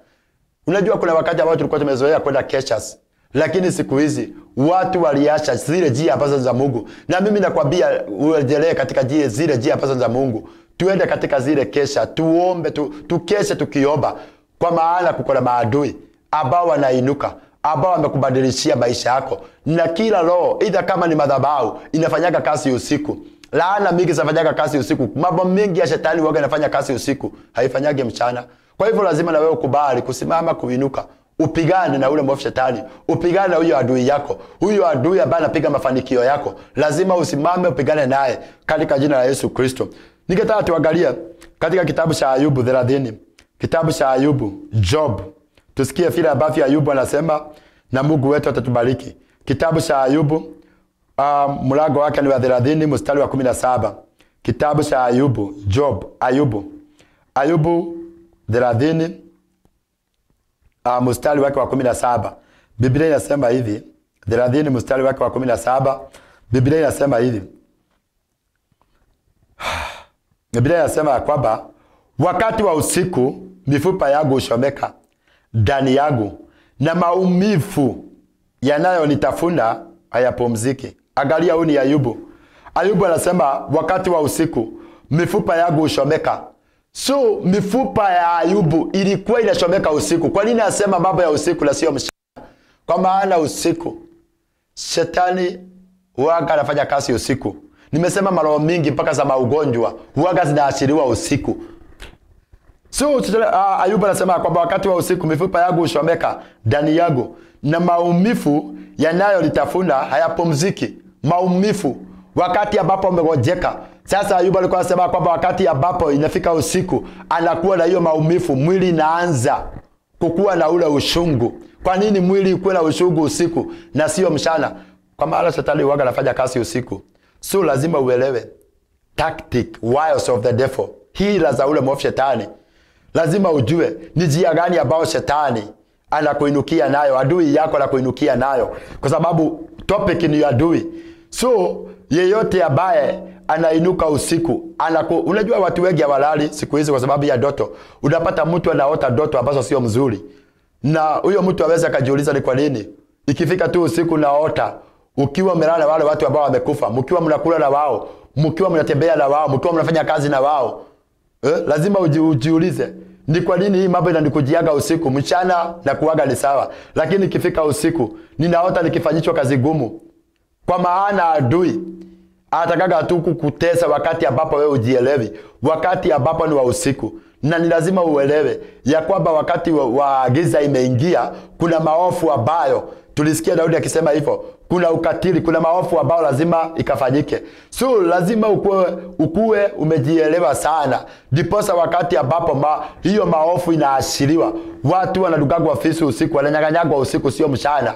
Unajua kuna wakati ambao tulikuwa tumezoea kwenda keshas, lakini siku hizi watu waliacha zile njia ambazo za Mungu. Na mimi nakwambia urejelee katika zile njia ambazo za Mungu. Tuende katika zile kesha, tuombe, tukeshe tukiomba. Kwa maana kuko na maadui ambao wanainuka, ambao wamekubadilishia maisha yako. Na kila roho, either kama ni madhabahu, inafanyaga kazi usiku. Laana mingi zinafanyaga kazi usiku. Mambo mengi ya shetani huwaga yanafanya kazi usiku, haifanyagi mchana. Kwa hivyo lazima na wewe ukubali kusimama, kuinuka, upigane na ule mwovu shetani, upigane na huyo adui yako, huyo adui ambaye anapiga mafanikio yako. Lazima usimame upigane naye katika jina la Yesu Kristo. Ningetaka tuangalie Katika kitabu cha Ayubu 30, kitabu cha Ayubu, Job, tusikie vile ambavyo Ayubu anasema na Mungu wetu atatubariki. Kitabu cha Ayubu, mlango wake ni wa 30 mstari wa 17. Kitabu cha Ayubu, Job, Ayubu 30 mstari wake wa 17. Biblia inasema hivi, 30 mstari wake wa 17. Biblia inasema hivi. Biblia inasema kwamba wakati wa usiku mifupa yangu huchomeka ndani yangu, na maumivu yanayonitafuna hayapumziki. Angalia, huyu ni Ayubu. Ayubu anasema wakati wa usiku mifupa yangu huchomeka. So mifupa ya Ayubu ilikuwa inachomeka usiku. Kwa nini anasema mambo ya usiku na sio mchana? Kwa maana usiku shetani huaga anafanya kazi usiku. Nimesema maroho mingi mpaka za maugonjwa huaga zinaashiriwa usiku. So Ayubu anasema kwamba wakati wa usiku mifupa yangu huchomeka ndani yangu, na maumivu yanayonitafuna hayapumziki. Maumivu wakati ambapo umegojeka. Sasa Ayubu alikuwa anasema kwamba wakati ambapo inafika usiku anakuwa na hiyo maumivu, mwili inaanza kukua na ule ushungu. Kwa nini mwili ukuwe na ushungu usiku na sio mchana? Kwa maana shetani huaga anafanya kazi usiku. So lazima uelewe tactic, wiles of the devil, hila za ule mwovu shetani. Lazima ujue ni njia gani ambayo shetani anakuinukia nayo, adui yako anakuinukia nayo, kwa sababu topic ni adui. So yeyote ambaye anainuka usiku unajua watu wengi hawalali siku hizi kwa sababu ya ndoto. Unapata mtu anaota ndoto ambazo sio mzuri, na huyo mtu aweza akajiuliza ni kwa nini ikifika tu usiku naota, ukiwa umelala wale watu ambao wamekufa, mkiwa mnakula na wao, mkiwa mnatembea na wao, mkiwa mnafanya kazi na wao. Lazima ujiulize ni kwa nini hii mambo inanikujiaga usiku. Mchana na kuaga ni sawa, lakini ikifika usiku ninaota nikifanyishwa kazi gumu. Kwa maana adui atakaga tu kukutesa wakati ambapo wewe ujielewi, wakati ambapo ni wa usiku. Na ni lazima uelewe ya kwamba wakati wa giza imeingia, kuna maofu ambayo tulisikia Daudi akisema hivyo, kuna ukatili, kuna maofu ambayo lazima ikafanyike. So lazima ukue umejielewa sana, ndiposa wakati ambapo hiyo maofu inaashiriwa, watu wanadugagwa fisu usiku, wananyang'anyagwa usiku, sio mchana.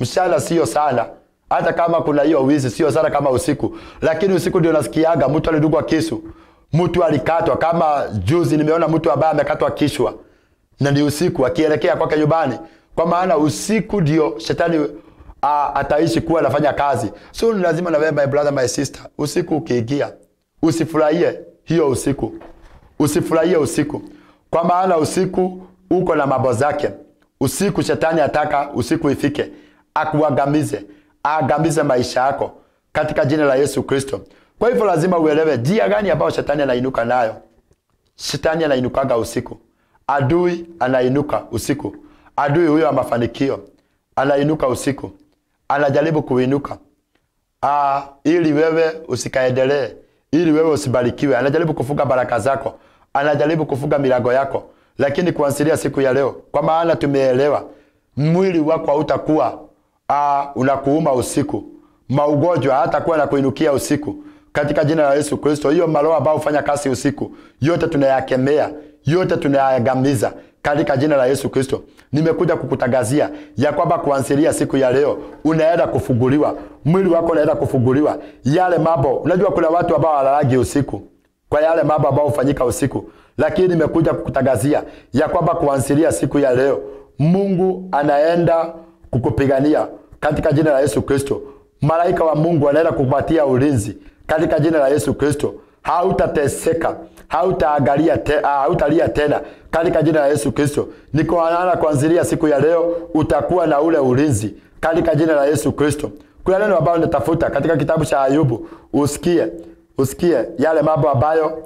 Mchana sio sana, hata kama kuna hiyo wizi sio sana kama usiku, lakini usiku ndio nasikiaga mtu alidugwa kisu, mtu alikatwa. Kama juzi nimeona mtu ambaye amekatwa kichwa, na ni usiku akielekea kwake nyumbani. Kwa maana usiku ndio shetani ataishi kuwa anafanya kazi. So ni lazima na wewe, my brother, my sister, usiku ukiingia usifurahie hiyo usiku. Usifurahie usiku. Kwa maana usiku uko na mambo zake. Usiku shetani ataka usiku ifike, akuangamize, aangamize maisha yako katika jina la Yesu Kristo. Kwa hivyo lazima uelewe njia gani ambayo shetani anainuka nayo. Shetani anainukaga usiku. Adui anainuka usiku. Adui huyo wa mafanikio anainuka usiku. Anajaribu kuinuka ili wewe usikaendelee, ili wewe usibarikiwe. Anajaribu kufunga baraka zako, anajaribu kufunga milango yako. Lakini kuanzia siku ya leo, kwa maana tumeelewa, mwili wako hautakuwa unakuuma usiku, maugonjwa hatakuwa na kuinukia usiku, katika jina la Yesu Kristo. Hiyo maroho ambayo hufanya kazi usiku, yote tunayakemea, yote tunayagamiza katika jina la Yesu Kristo. Nimekuja kukutangazia ya kwamba kuanzia siku ya leo unaenda kufunguliwa, mwili wako unaenda kufunguliwa. Yale mambo, unajua kuna watu ambao hawalalagi usiku kwa yale mambo ambayo hufanyika usiku, lakini nimekuja kukutangazia ya kwamba kuanzia siku ya leo Mungu anaenda kukupigania katika jina la Yesu Kristo. Malaika wa Mungu anaenda kukupatia ulinzi katika jina la Yesu Kristo. Hautateseka, hautaangalia hautalia tena katika jina la Yesu Kristo. Niko anaana kuanzia siku ya leo utakuwa na ule ulinzi katika jina la Yesu Kristo. Kuna neno ambalo natafuta katika kitabu cha Ayubu, usikie yale mambo ambayo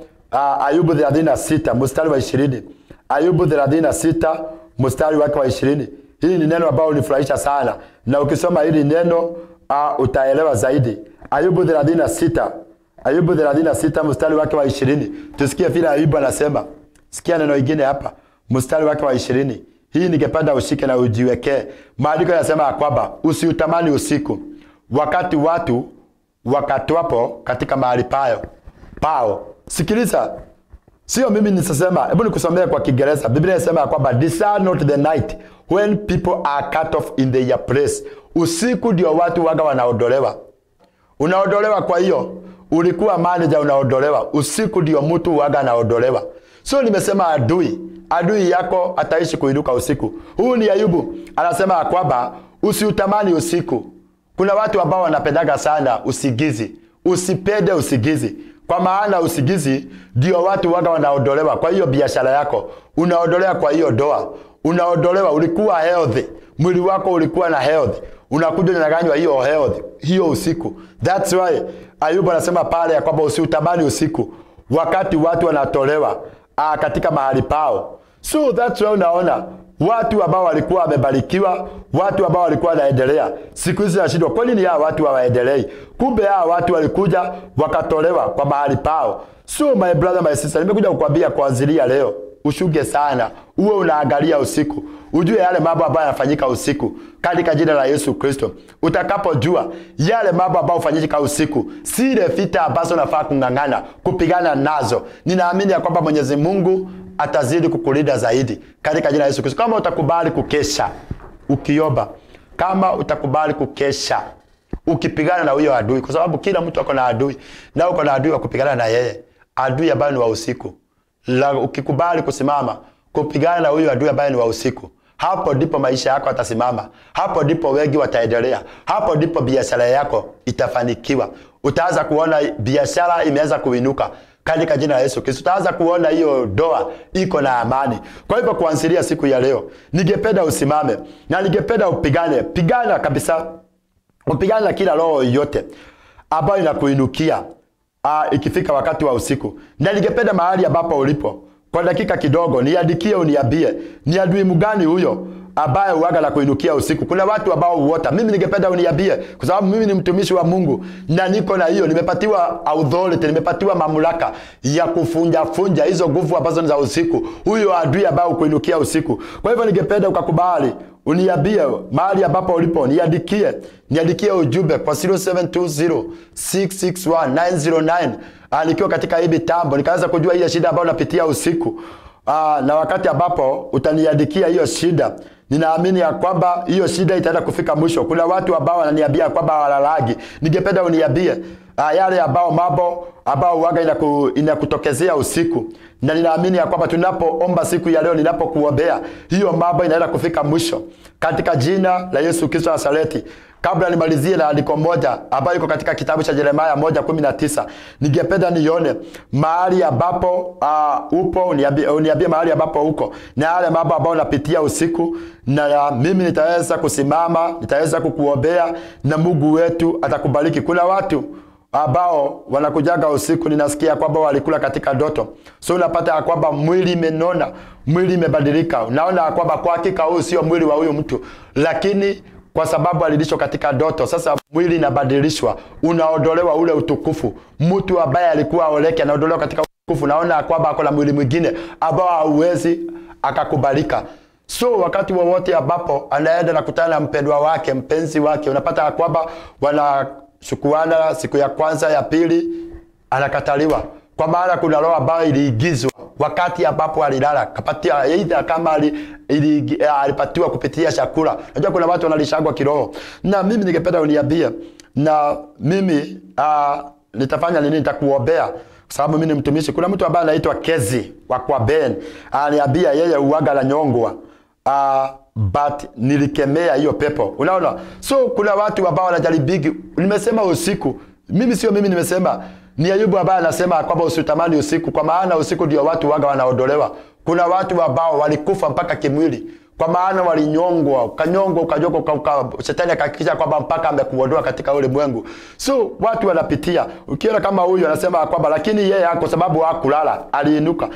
Ayubu 36 mstari wa 20. Ayubu 36 mstari wake wa 20. Hili ni neno ambalo hunifurahisha sana, na ukisoma hili neno utaelewa zaidi. Ayubu 36, Ayubu 36 mstari wake wa 20. Tusikie vile Ayubu anasema. Sikia neno lingine hapa, mstari wake wa 20. Hii ningependa ushike na ujiwekee. Maandiko yanasema kwamba usiutamani usiku, wakati watu wakatwapo katika mahali pao. Sikiliza, Sio mimi nisasema, hebu nikusomee kwa Kiingereza. Biblia inasema ya kwamba discern not the night when people are cut off in their place. Usiku ndio watu waga wanaondolewa. Unaondolewa. Kwa hiyo ulikuwa manager unaondolewa. Usiku ndio mtu waga anaondolewa. So nimesema adui yako ataishi kuinuka usiku. Huyu ni Ayubu anasema ya kwamba usiutamani usiku. Kuna watu ambao wanapendaga sana usingizi. Usipende usingizi, kwa maana usingizi ndio watu waga wanaondolewa. Kwa hiyo biashara yako unaondolewa, kwa hiyo doa unaondolewa. Ulikuwa healthy, mwili wako ulikuwa na health, unakuja unanyang'anywa hiyo health hiyo usiku. That's why Ayubu anasema pale ya kwamba usiutamani usiku wakati watu wanatolewa katika mahali pao. So that's why unaona watu ambao walikuwa wamebarikiwa, watu ambao walikuwa wanaendelea, siku hizi wanashindwa. Kwa nini hawa watu hawaendelei? Kumbe hawa watu walikuja wakatolewa kwa mahali pao. So my brother, my sister, nimekuja kukwambia kuanzia leo ushuge sana, uwe unaangalia usiku, ujue yale mambo ambayo yanafanyika usiku katika jina la Yesu Kristo. Utakapojua yale mambo ambayo hufanyika usiku, zile vita ambazo unafaa kung'ang'ana kupigana nazo, ninaamini ya kwamba Mwenyezi Mungu atazidi kukulinda zaidi katika jina la Yesu Kristo. Kama utakubali kukesha ukiomba, kama utakubali kukesha ukipigana na huyo adui, kwa sababu kila mtu ako na adui, na uko na adui wa kupigana na yeye, adui ambaye ni wa usiku. La, ukikubali kusimama kupigana na huyo adui ambaye ni wa usiku, hapo ndipo maisha yako yatasimama, hapo ndipo wengi wataendelea, hapo ndipo biashara yako itafanikiwa. Utaanza kuona biashara imeanza kuinuka katika jina la Yesu Kristo. Utaanza kuona hiyo doa iko na amani. Kwa hivyo kuanzia siku ya leo, ningependa usimame na ningependa upigane, pigana kabisa, upigane na kila roho yote ambayo inakuinukia ikifika wakati wa usiku. Na ningependa mahali ambapo ulipo kwa dakika kidogo niandikie, uniambie ni adui mgani huyo ambaye huaga na kuinukia usiku. Kuna watu ambao huota. Mimi ningependa uniambie, kwa sababu mimi ni mtumishi wa Mungu na niko na hiyo, nimepatiwa authority, nimepatiwa mamlaka ya kufunja funja hizo nguvu ambazo ni za usiku, huyo adui ambaye hukuinukia usiku. Kwa hivyo ningependa ukakubali uniambie mahali ambapo ulipo, niandikie ujumbe kwa 0720 661 909. Nikiwa katika hii mitambo nikaanza kujua ile shida ambayo unapitia usiku. Na wakati ambapo utaniandikia hiyo shida, ninaamini ya kwamba hiyo shida itaenda kufika mwisho. Kuna watu ambao wananiambia kwamba hawalalagi. Ningependa uniambie yale ambao mambo ambao huaga inakutokezea usiku, na ninaamini ya kwamba tunapoomba siku ya leo, ninapokuombea, hiyo mambo inaenda kufika mwisho katika jina la Yesu Kristo wa Nazareti. Kabla nimalizie na andiko moja ambayo iko katika kitabu cha Yeremia 1:19, ningependa nione mahali ambapo upo, uniambie mahali ambapo uko na yale mambo ambayo unapitia usiku, na mimi nitaweza kusimama, nitaweza kukuombea na Mungu wetu atakubariki. Kuna watu ambao wanakujaga usiku, ninasikia kwamba walikula katika ndoto. So unapata kwamba mwili imenona, mwili imebadilika. Unaona kwamba kwa hakika huu sio mwili wa huyu mtu, lakini kwa sababu alilishwa katika ndoto, sasa mwili inabadilishwa, unaondolewa ule utukufu. Mtu ambaye alikuwa oleke anaondolewa katika utukufu. Naona kwamba ako na mwili mwingine ambao hauwezi akakubalika. So wakati wowote ambapo anaenda na kutana na mpendwa wake, mpenzi wake, unapata kwamba wanashukuana siku ya kwanza, ya pili, anakataliwa. Kwa maana kuna roho ambayo iliigizwa wakati ambapo alilala, kapatia aidha kama alipatiwa kupitia chakula. Unajua kuna watu wanalishagwa kiroho. Na mimi ningependa uniambie, na mimi nitafanya nini? Nitakuombea kwa sababu mimi ni mtumishi. Kuna mtu ambaye anaitwa Kezi wa kwa Ben, aniambia yeye uaga la nyongwa, but nilikemea hiyo pepo. Unaona? So kuna watu ambao wanajaribigi. Nimesema usiku, mimi sio mimi nimesema, ni Ayubu ambaye anasema kwamba usitamani usiku, kwa maana usiku ndio watu waga wanaondolewa. Kuna watu ambao walikufa mpaka kimwili, kwa maana walinyongwa, ukanyongwa, ukajokwa, shetani akahakikisha kwamba mpaka amekuondoa katika ulimwengu. So watu wanapitia. Ukiona kama huyu anasema kwamba, lakini yeye kwa sababu hakulala, aliinuka.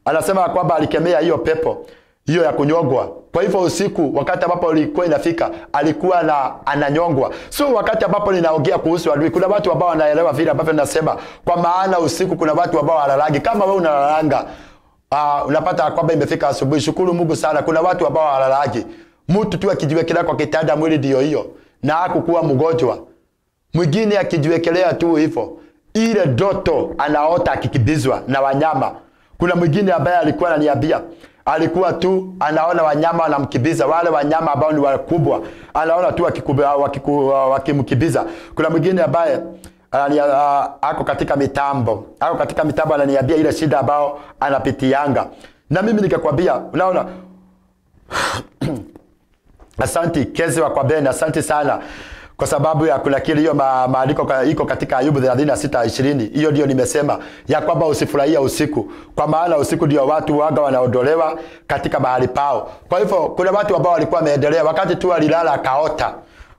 Anasema kwamba alikemea hiyo pepo hiyo ya kunyongwa. Kwa hivyo usiku wakati ambapo ilikuwa inafika alikuwa na ananyongwa. So wakati ambapo ninaongea kuhusu adui, kuna watu ambao wanaelewa vile ambavyo ninasema, kwa maana usiku kuna watu ambao hawalalagi. Kama wewe unalalanga, unapata kwamba imefika asubuhi, shukuru Mungu sana. Kuna watu ambao hawalalagi. Mtu tu akijiwekelea kwa kitanda mwili ndio hiyo, na hakukuwa mgonjwa. Mwingine akijiwekelea tu hivyo, ile ndoto anaota akikibizwa na wanyama. Kuna mwingine ambaye alikuwa ananiambia, alikuwa tu anaona wanyama wanamkimbiza, wale wanyama ambao ni wakubwa, anaona tu wakimkimbiza. Kuna mwingine ambaye ako katika mitambo, ananiambia ile shida ambao anapitianga. Na mimi nikakwambia, unaona, asante Kezi wa kwa Ben, asante sana kwa sababu ya kunakili hiyo maandiko iko katika Ayubu 36:20. Hiyo ndio nimesema ya kwamba usifurahia usiku, kwa maana usiku ndio watu waga wanaondolewa katika mahali pao. Kwa hivyo kuna watu ambao walikuwa wameendelea, wakati tu alilala akaota.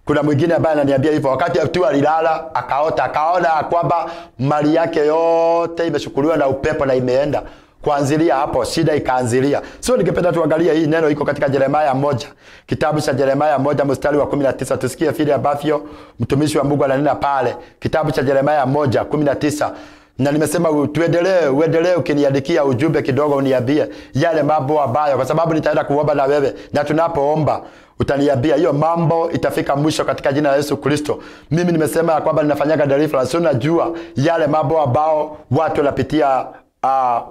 Kuna mwingine ambaye ananiambia hivyo, wakati tu alilala akaota, akaona kwamba mali yake yote imechukuliwa na upepo na imeenda. Kuanzilia hapo shida ikaanzilia. So ningependa tuangalie hii neno iko katika Yeremia 1. Kitabu cha Yeremia 1 mstari wa 19. Tusikie vile ambavyo mtumishi wa Mungu ananena pale. Kitabu cha Yeremia 1:19. Na nimesema tuendelee, uendelee ukiniandikia ujumbe kidogo, uniambie yale mambo ambayo, kwa sababu nitaenda kuomba na wewe, na tunapoomba utaniambia hiyo mambo itafika mwisho katika jina la Yesu Kristo. Mimi nimesema kwamba ninafanyaga deliverance, unajua yale mambo ambao watu wanapitia,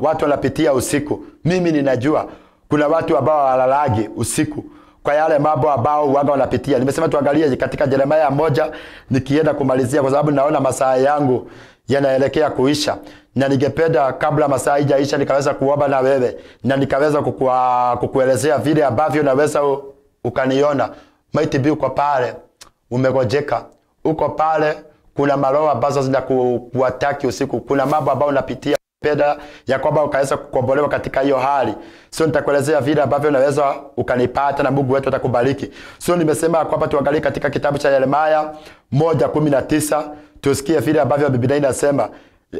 watu wanapitia usiku. Mimi ninajua kuna watu ambao hawalalagi usiku kwa yale mambo ambao waga wanapitia. Nimesema tuangalie katika Yeremia 1, nikienda kumalizia kwa sababu naona masaa yangu yanaelekea kuisha, na ningependa kabla masaa haijaisha nikaweza kuomba na wewe na nikaweza kukuelezea vile ambavyo naweza ukaniona. Might be uko pale umegojeka, uko pale kuna maroho ambazo zinakuataki usiku, kuna mambo ambayo unapitia peda ya kwamba ukaweza kukombolewa katika hiyo hali. So nitakuelezea vile ambavyo unaweza ukanipata na Mungu wetu atakubariki. So nimesema kwamba tuangalie katika kitabu cha Yeremia 1:19, tusikie vile ambavyo Biblia inasema.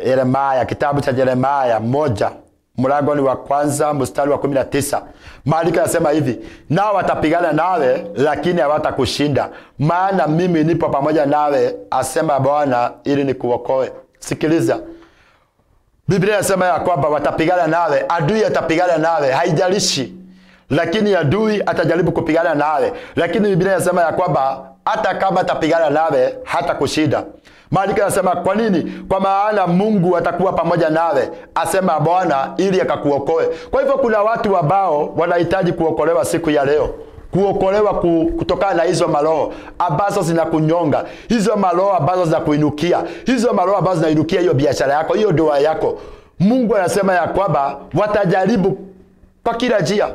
Yeremia, kitabu cha Yeremia 1 mlango ni wa kwanza mstari wa 19. Maandiko yanasema hivi: nao watapigana nawe lakini hawatakushinda, maana mimi nipo pamoja nawe, asema Bwana, ili nikuokoe. Sikiliza, Biblia inasema ya kwamba watapigana nawe, adui atapigana nawe, haijalishi, lakini adui atajaribu kupigana nawe, lakini Biblia inasema ya kwamba hata kama atapigana nawe hata kushinda. Maandiko yanasema kwa nini? Kwa maana Mungu atakuwa pamoja nawe, asema Bwana, ili akakuokoe. Kwa hivyo kuna watu ambao wanahitaji kuokolewa siku ya leo. Kuokolewa kutokana na hizo maroho ambazo zinakunyonga, hizo maroho ambazo zinakuinukia, hizo maroho ambazo zinainukia hiyo biashara yako, hiyo ndoa yako. Mungu anasema ya kwamba watajaribu kwa kila njia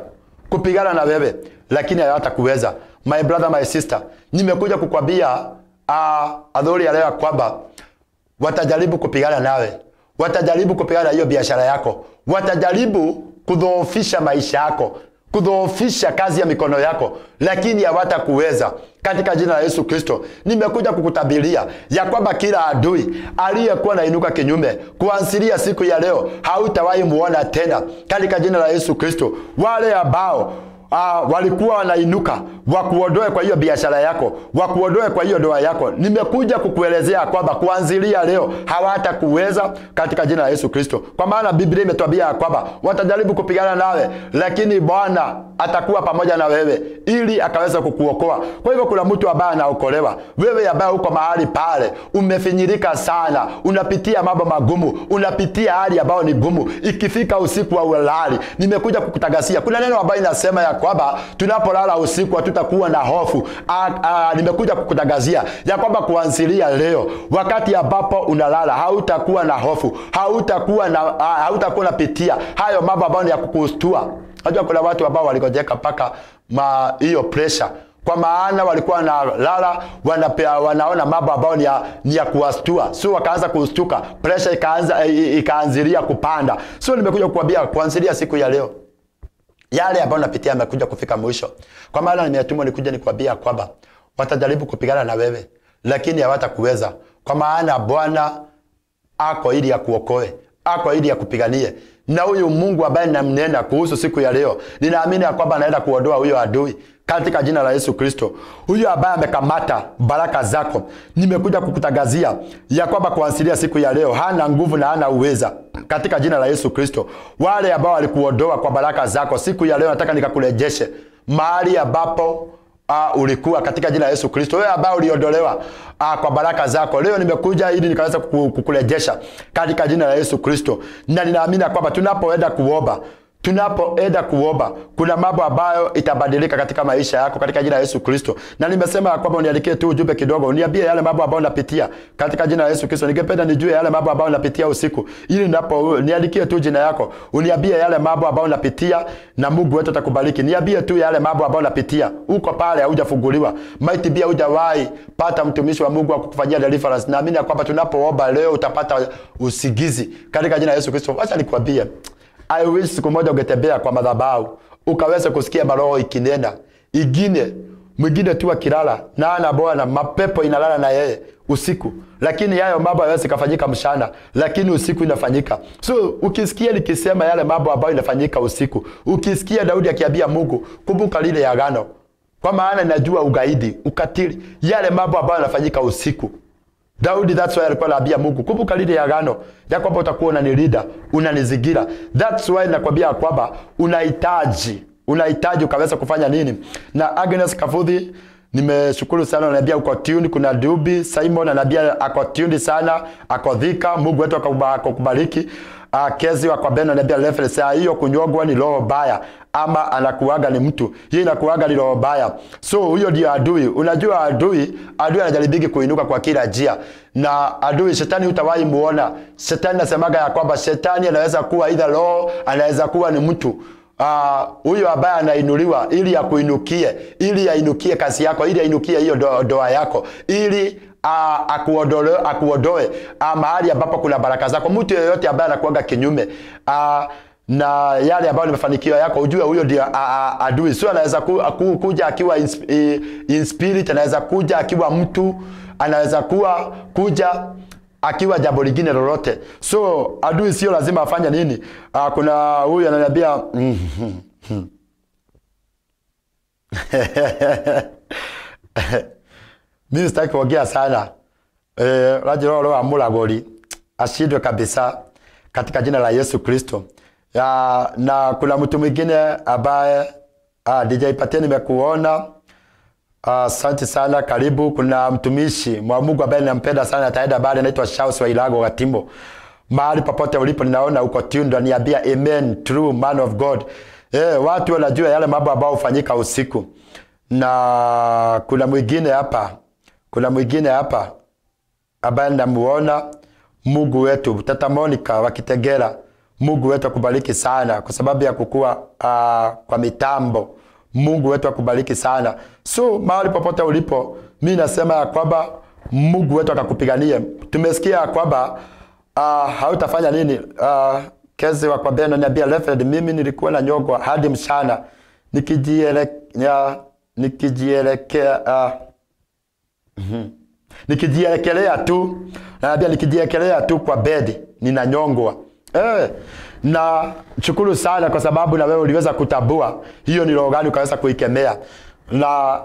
kupigana na wewe, lakini hawatakuweza. My brother, my sister, nimekuja kukwambia adhuri ya leo kwamba watajaribu kupigana nawe, watajaribu kupigana hiyo biashara yako, watajaribu kudhoofisha maisha yako, kudhoofisha kazi ya mikono yako, lakini hawatakuweza. Katika jina la Yesu Kristo, nimekuja kukutabiria ya kwamba kila adui aliyekuwa anainuka kinyume kuanzia siku ya leo hautawahi muona tena, katika jina la Yesu Kristo. Wale ambao walikuwa wanainuka wakuondoe kwa hiyo biashara yako, wakuondoe kwa hiyo ndoa yako, nimekuja kukuelezea kwamba kuanzia leo hawatakuweza katika jina la Yesu Kristo. Kwa maana Biblia imetuambia kwamba watajaribu kupigana nawe, lakini Bwana atakuwa pamoja na wewe ili akaweza kukuokoa. Kwa hivyo kuna mtu ambaye anaokolewa. Wewe ambaye uko mahali pale umefinyirika sana, unapitia mambo magumu, unapitia hali ambayo ni gumu, ikifika usiku haulali, nimekuja kukutangazia kuna neno ambalo inasema ya kwamba tunapolala usiku hatutakuwa na hofu. Nimekuja kukutangazia ya kwamba kuanzia leo wakati ambapo unalala hautakuwa na hofu, hautakuwa unapitia hayo mambo ambayo ni ya kukustua. Unajua kuna watu ambao waligojeka mpaka hiyo pressure, kwa maana walikuwa wanalala wanaona mambo ambayo ni ya kuwastua. So wakaanza kustuka, pressure ikaanzilia kupanda. So nimekuja kukuambia kuanzia siku ya leo yale ambayo napitia yamekuja kufika mwisho. Kwa maana nimetumwa nikuja nikwambia kwamba watajaribu kupigana na wewe, lakini hawatakuweza. Kwa maana Bwana ako ili akuokoe, ako ili akupiganie. Na huyu Mungu ambaye ninamnena kuhusu siku ya leo, ninaamini kwamba anaenda kuondoa huyo adui katika jina la Yesu Kristo. Huyo ambaye amekamata baraka zako, nimekuja kukutangazia ya kwamba kuanzia siku ya leo hana nguvu na hana uweza katika jina la Yesu Kristo. Wale ambao walikuondoa kwa baraka zako siku ya leo, nataka nikakurejeshe mahali ambapo ulikuwa katika jina la Yesu Kristo. Wewe ambaye uliondolewa kwa baraka zako, leo nimekuja ili nikaweza kukurejesha katika jina la Yesu Kristo. Na ninaamini kwamba tunapoenda kuomba kuna mambo ambayo itabadilika katika maisha yako katika jina la Yesu Kristo. Na nimesema kwamba uniandikie tu ujumbe kidogo, uniambie yale mambo ambayo unapitia katika jina la Yesu Kristo. Ningependa nijue yale mambo ambayo unapitia usiku, ili ninapo niandikie tu jina yako, uniambie yale mambo ambayo unapitia na Mungu wetu atakubariki. Niambie tu yale mambo ambayo unapitia. Uko pale haujafunguliwa, might be hujawahi pata mtumishi wa Mungu akukufanyia deliverance. Naamini kwamba tunapoomba leo utapata usingizi katika jina la Yesu Kristo. Acha nikwambie, I wish siku moja ungetembea kwa madhabahu ukaweza kusikia maroho ikinena. Ingine mwingine tu akilala na ana bwana mapepo inalala na yeye usiku, lakini hayo mambo hayawezi kufanyika mchana, lakini usiku inafanyika. So ukisikia nikisema yale mambo ambayo inafanyika usiku, ukisikia Daudi akiambia Mungu kumbuka lile agano, kwa maana najua ugaidi, ukatili, yale mambo ambayo yanafanyika usiku. Daudi, that's why alikuwa anaambia Mungu kumbuka lile agano ya kwamba utakuwa unanilinda, unanizingira. That's why nakwambia kwamba unahitaji ukaweza kufanya nini. Na Agnes Kafuthi, nimeshukuru sana, ananiambia uko tuned. Kuna Dubi Simon ananiambia ako tuned sana, ako Thika. Mungu wetu akakubariki. Kezi wa kwa Ben ananiambia reference hiyo kunyongwa ni roho baya, ama anakuaga ni mtu, hii inakuaga ni roho baya. So huyo ndio adui. Unajua adui anajaribiki kuinuka kwa kila njia. Na adui shetani utawahi muona. Shetani nasemaga ya kwamba shetani anaweza kuwa either roho, anaweza kuwa ni mtu. Huyo ambaye anainuliwa ili akuinukie, ili ainukie kazi yako, ili ainukie hiyo doa yako, ili akuondoe mahali ambapo kuna baraka zako. Mtu yeyote ambaye anakuaga kinyume na yale ambayo ni mafanikio yako, ujue huyo ndio adui. Sio anaweza kuja akiwa in spirit, anaweza kuja akiwa mtu, anaweza kuja akiwa jambo lingine lolote. So adui sio lazima afanye nini. Kuna huyu ananiambia mimi sitaki kuongea sana. Rajiro wa Mulagori ashindwe kabisa katika jina la Yesu Kristo. Na kuna mtu mwingine ambaye DJ Patie nimekuona. Asante sana, karibu. Kuna mtumishi wa Mungu ambaye ninampenda sana, ataenda bali, anaitwa Charles Wailago Gatimbo. Mahali popote ulipo ninaona uko tuned, niambia amen, true man of God. Watu wanajua yale mambo ambayo hufanyika usiku. Na kuna mwingine hapa, ambaye ninamuona. Mungu wetu, Tata Monica wa Kitegera, Mungu wetu akubariki sana kwa sababu ya kukua kwa mitambo. Mungu wetu akubariki sana. So mahali popote ulipo, mimi nasema ya kwamba Mungu wetu akakupiganie. Tumesikia ya kwamba hautafanya nini. Kezi wa kwa Beno niambia Lefred, mimi nilikuwa na nyogwa hadi mchana nikijielekelea tu, naambia nikijiekelea tu kwa bedi ninanyongwa. Na shukuru sana kwa sababu na wewe uliweza kutabua hiyo ni roho gani ukaweza kuikemea. Na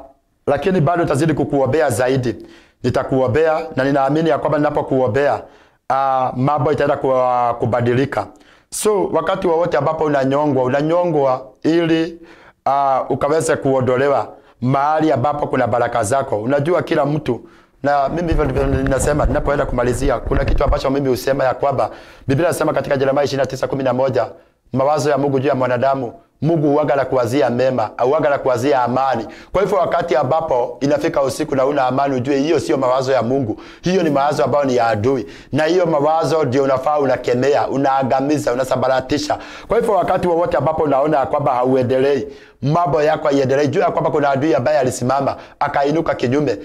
lakini bado tazidi kukuombea zaidi. Nitakuombea na ninaamini ya kwamba ninapokuombea mambo itaenda kubadilika. So wakati wowote ambapo unanyongwa ili ukaweze kuondolewa mahali ambapo kuna baraka zako. Unajua kila mtu, na mimi hivyo ndivyo ninasema ninapoenda kumalizia, kuna kitu ambacho mimi husema ya kwamba Biblia inasema katika Yeremia 29:11, mawazo ya Mungu juu ya mwanadamu, Mungu huaga la kuwazia mema, huaga la kuwazia amani. Kwa hivyo wakati ambapo inafika usiku na una amani, ujue hiyo sio mawazo ya Mungu. Hiyo ni mawazo ambayo ni ya adui. Na hiyo mawazo ndio unafaa unakemea, unaangamiza, unasambaratisha. Kwa hivyo wakati wowote ambapo unaona kwamba hauendelei, mambo yako haiendelei, jua kwamba kuna adui ambaye alisimama akainuka kinyume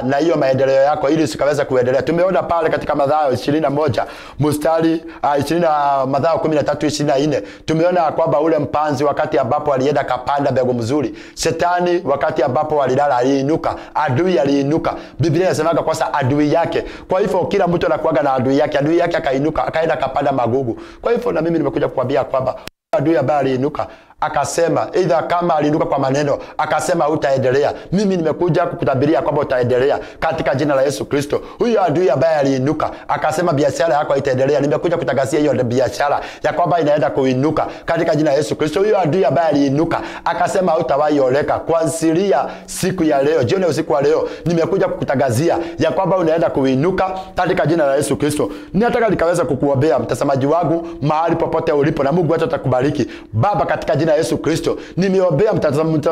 na hiyo maendeleo yako ili usikaweza kuendelea. Tumeona pale katika Mathayo 21 mstari 20, Mathayo 13:24, tumeona kwamba ule mpanzi wakati ambapo alienda kapanda mbegu mzuri, shetani wakati ambapo alilala aliinuka, adui aliinuka. Biblia inasemaga kwamba adui yake. Kwa hivyo kila mtu anakuaga na adui yake, adui yake akainuka akaenda kapanda magugu. Kwa hivyo na mimi nimekuja kukuambia kwamba adui ambaye aliinuka akasema, either kama aliinuka kwa maneno akasema utaendelea, mimi nimekuja kukutabiria kwamba utaendelea katika jina la Yesu Kristo. Huyo adui ambaye aliinuka akasema biashara yako haitaendelea, nimekuja kutangazia hiyo biashara ya kwamba inaenda kuinuka katika jina la Yesu Kristo. Huyo adui ambaye aliinuka akasema hutawahi oleka, kuanzia siku ya leo, jioni usiku wa leo, nimekuja kukutangazia ya kwamba unaenda kuinuka katika jina la Yesu Kristo. Ninataka nikaweza kukuombea mtazamaji wangu mahali popote ulipo, na Mungu wetu atakubariki. Baba, katika jina la Yesu Kristo, nimeombea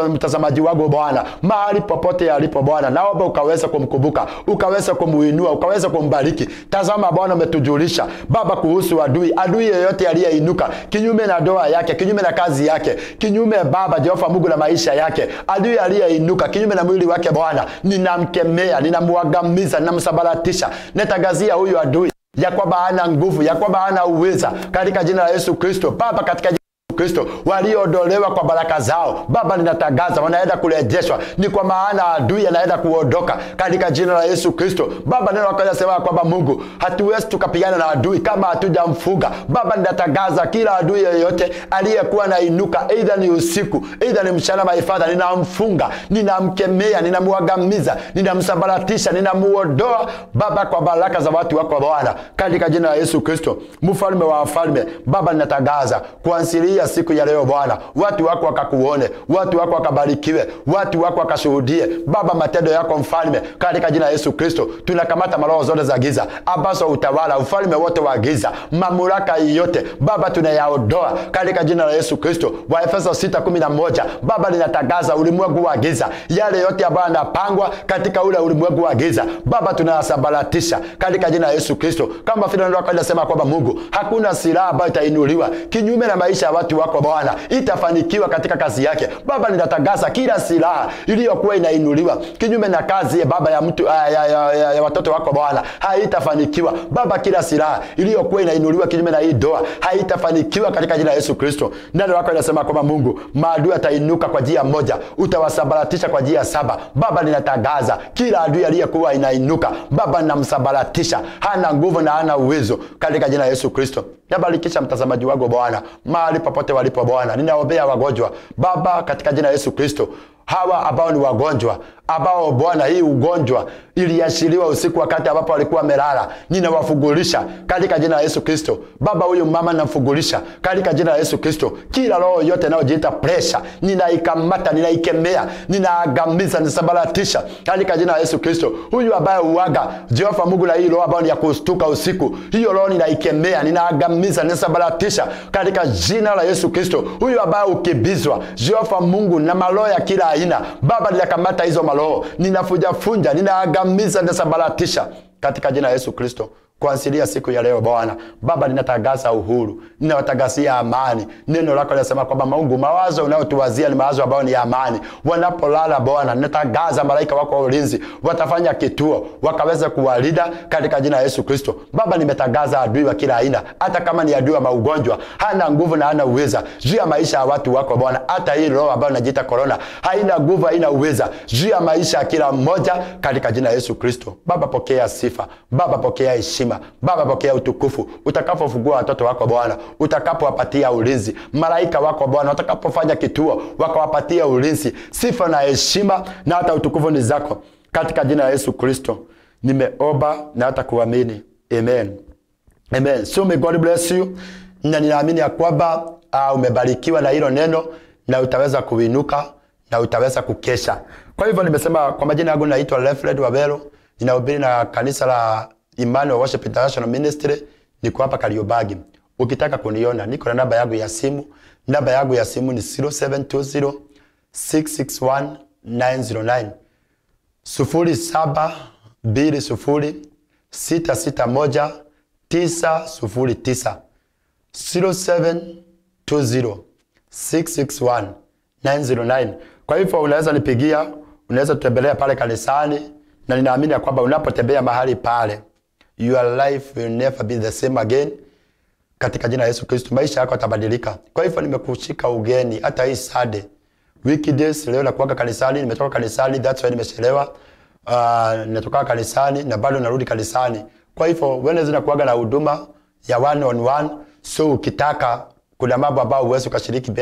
mtazamaji wangu Bwana, mahali popote alipo Bwana, naomba ukaweza kumkumbuka, ukaweza kumuinua, ukaweza kumbariki. Tazama Bwana, umetujulisha Baba kuhusu adui, adui yeyote aliyeinuka kinyume na ndoa yake, kinyume na kazi yake, kinyume Baba Jehova Mungu na maisha yake, adui aliyeinuka kinyume na mwili wake Bwana, ninamkemea, ninamwangamiza, ninamsambaratisha. Natangazia huyu adui ya kwamba hana nguvu, ya kwamba hana uweza katika jina la Yesu Kristo. Baba, katika Kristo, walioondolewa kwa baraka zao Baba, ninatangaza wanaenda kurejeshwa, ni kwa maana adui anaenda kuondoka katika jina la Yesu Kristo. Baba, neno lako linasema kwamba Mungu, hatuwezi tukapigana na adui kama hatujamfunga. Baba, ninatangaza kila adui yeyote aliyekuwa anainuka, either ni usiku, either ni mchana, my Father, ninamfunga, ninamkemea, ninamwangamiza, ninamsambaratisha, ninamuondoa Baba kwa baraka za watu wako Bwana, katika jina la Yesu Kristo, mfalme wa wafalme. Baba, ninatangaza kuanzia siku ya leo Bwana, watu wako wakakuone, watu wako wakabarikiwe, watu wako wakashuhudie Baba matendo yako mfalme, katika jina la Yesu Kristo. Tunakamata maroho zote za giza ambazo utawala ufalme wote wa giza, mamlaka yote Baba tunayaondoa katika jina la Yesu Kristo. Waefeso 6:11, Baba ninatangaza ulimwengu wa giza, yale yote ambayo yanapangwa katika ule ulimwengu wa giza Baba tunayasambaratisha katika jina la Yesu Kristo. Kama vile neno lako linasema kwamba Mungu, hakuna silaha ambayo itainuliwa kinyume na maisha ya watu wako Bwana itafanikiwa katika kazi yake. Baba, ninatangaza kila silaha iliyokuwa inainuliwa kinyume na kazi ya baba ya mtu ya watoto wako Bwana haitafanikiwa. Baba, kila silaha iliyokuwa inainuliwa kinyume na hii ndoa haitafanikiwa katika jina la Yesu Kristo. Neno lako linasema kwamba Mungu, maadui atainuka kwa njia moja, utawasambaratisha kwa njia saba. Baba, ninatangaza kila adui aliyekuwa inainuka Baba, ninamsambaratisha, hana nguvu na hana uwezo katika jina la Yesu Kristo. Nabarikisha mtazamaji wangu Bwana mahali popote walipo Bwana, ninaombea wagonjwa Baba katika jina la Yesu Kristo, hawa ambao ni wagonjwa, ambao Bwana hii ugonjwa iliashiriwa usiku wakati ambapo walikuwa wamelala, ninawafugulisha katika jina la Yesu Kristo. Baba, huyu mama namfugulisha katika jina la Yesu Kristo. Kila roho yote inayojiita pressure ninaikamata, ninaikemea, ninaangamiza, nisambaratisha katika jina la Yesu Kristo. Huyu ambaye uaga Jehova Mungu na hii roho ambayo ni ya kustuka usiku, hiyo roho ninaikemea, ninaangamiza, nisambaratisha katika jina la Yesu Kristo. Huyu ambaye ukibizwa Jehova Mungu na maroho ya kila aina, Baba ninakamata hizo maroho, ninafujafunja, ninaangamiza, ninasambaratisha katika jina la Yesu Kristo. Kuanzia siku ya leo Bwana, Baba ninatangaza uhuru, ninawatangazia amani. Neno lako linasema kwamba Mungu, mawazo unayotuwazia ni mawazo ambayo ni amani. Wanapolala Bwana, ninatangaza malaika wako wa ulinzi watafanya kituo wakaweza kuwalinda katika jina la Yesu Kristo. Baba, nimetangaza adui wa kila aina, hata kama ni adui wa maugonjwa, hana nguvu na hana uweza juu ya maisha ya watu wako Bwana. Hata hii roho ambayo inajiita corona haina nguvu, haina uweza juu ya maisha ya kila mmoja katika jina la Yesu Kristo. Baba, pokea sifa, Baba pokea heshima, Baba pokea utukufu. Utakapofungua watoto wako Bwana, utakapowapatia ulinzi malaika wako Bwana, utakapofanya kituo wakawapatia ulinzi, sifa na heshima na hata utukufu ni zako katika jina la Yesu Kristo. Nimeomba na hata kuamini, amen. Amen. So may God bless you. Na ninaamini ya kwamba umebarikiwa na hilo neno na utaweza kuinuka na utaweza kukesha. Kwa hivyo nimesema kwa majina yangu naitwa Alfred Wabelo, ninahubiri na kanisa la Emmanuel Worship International Ministry, niko hapa Kariobangi. Ukitaka kuniona niko na namba yangu ya simu. Namba yangu ya simu ni 0720 661 909. 0720 661 909. 0720 661 909. Kwa hivyo unaweza nipigia, unaweza kutembelea pale kanisani, na ninaamini kwamba unapotembea mahali pale, your life will never be the same again. Katika jina la Yesu Kristo maisha yako yatabadilika. Kwa hivyo nimekushika ugeni hata hii Sunday. Weekdays leo nakuaga kanisani, nimetoka kanisani, that's why nimechelewa. Natoka kanisani na bado narudi kanisani. Kwa hivyo Wednesday nakuaga na huduma ya one on one. So ukitaka Kuna mambo ambayo huwezi ukashiriki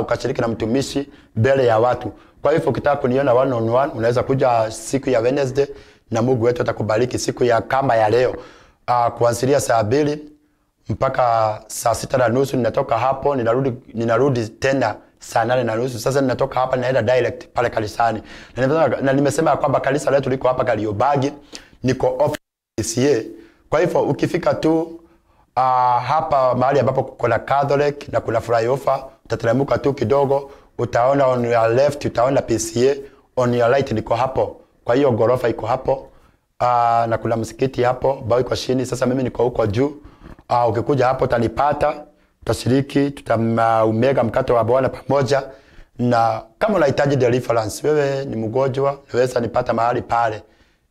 ukashiriki na mtumishi mbele ya watu. Kwa hivyo ukitaka kuniona one on one, unaweza kuja siku ya Wednesday na Mungu wetu atakubariki. Siku ya kama ya leo, kuanzia 2:00 mpaka 6:30 ninatoka hapo, ninarudi tena 8:30. Sasa ninatoka hapa naenda direct pale kanisani. Na nimesema kwamba kanisa letu liko hapa Kariobangi, niko office. Kwa hivyo ukifika tu hapa mahali ambapo kuna Catholic na kuna flyover, utateremka tu kidogo, utaona on your left utaona PCA, on your right niko hapo. Kwa hiyo gorofa iko hapo, na kuna msikiti hapo bao iko chini. Sasa mimi niko huko juu. Ukikuja hapo utanipata, tutashiriki, tutaumega mkate wa Bwana pamoja. Na kama unahitaji deliverance, wewe ni mgonjwa, unaweza nipata mahali pale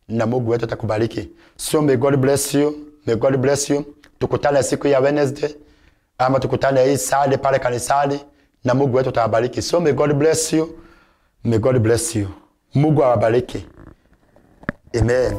na Mungu wetu atakubariki. So may God bless you, may God bless you. Tukutane siku ya Wednesday ama tukutane hii Sunday pale kanisani na Mungu wetu atawabariki. So may God bless you, may God bless you. Mungu awabariki. Amen.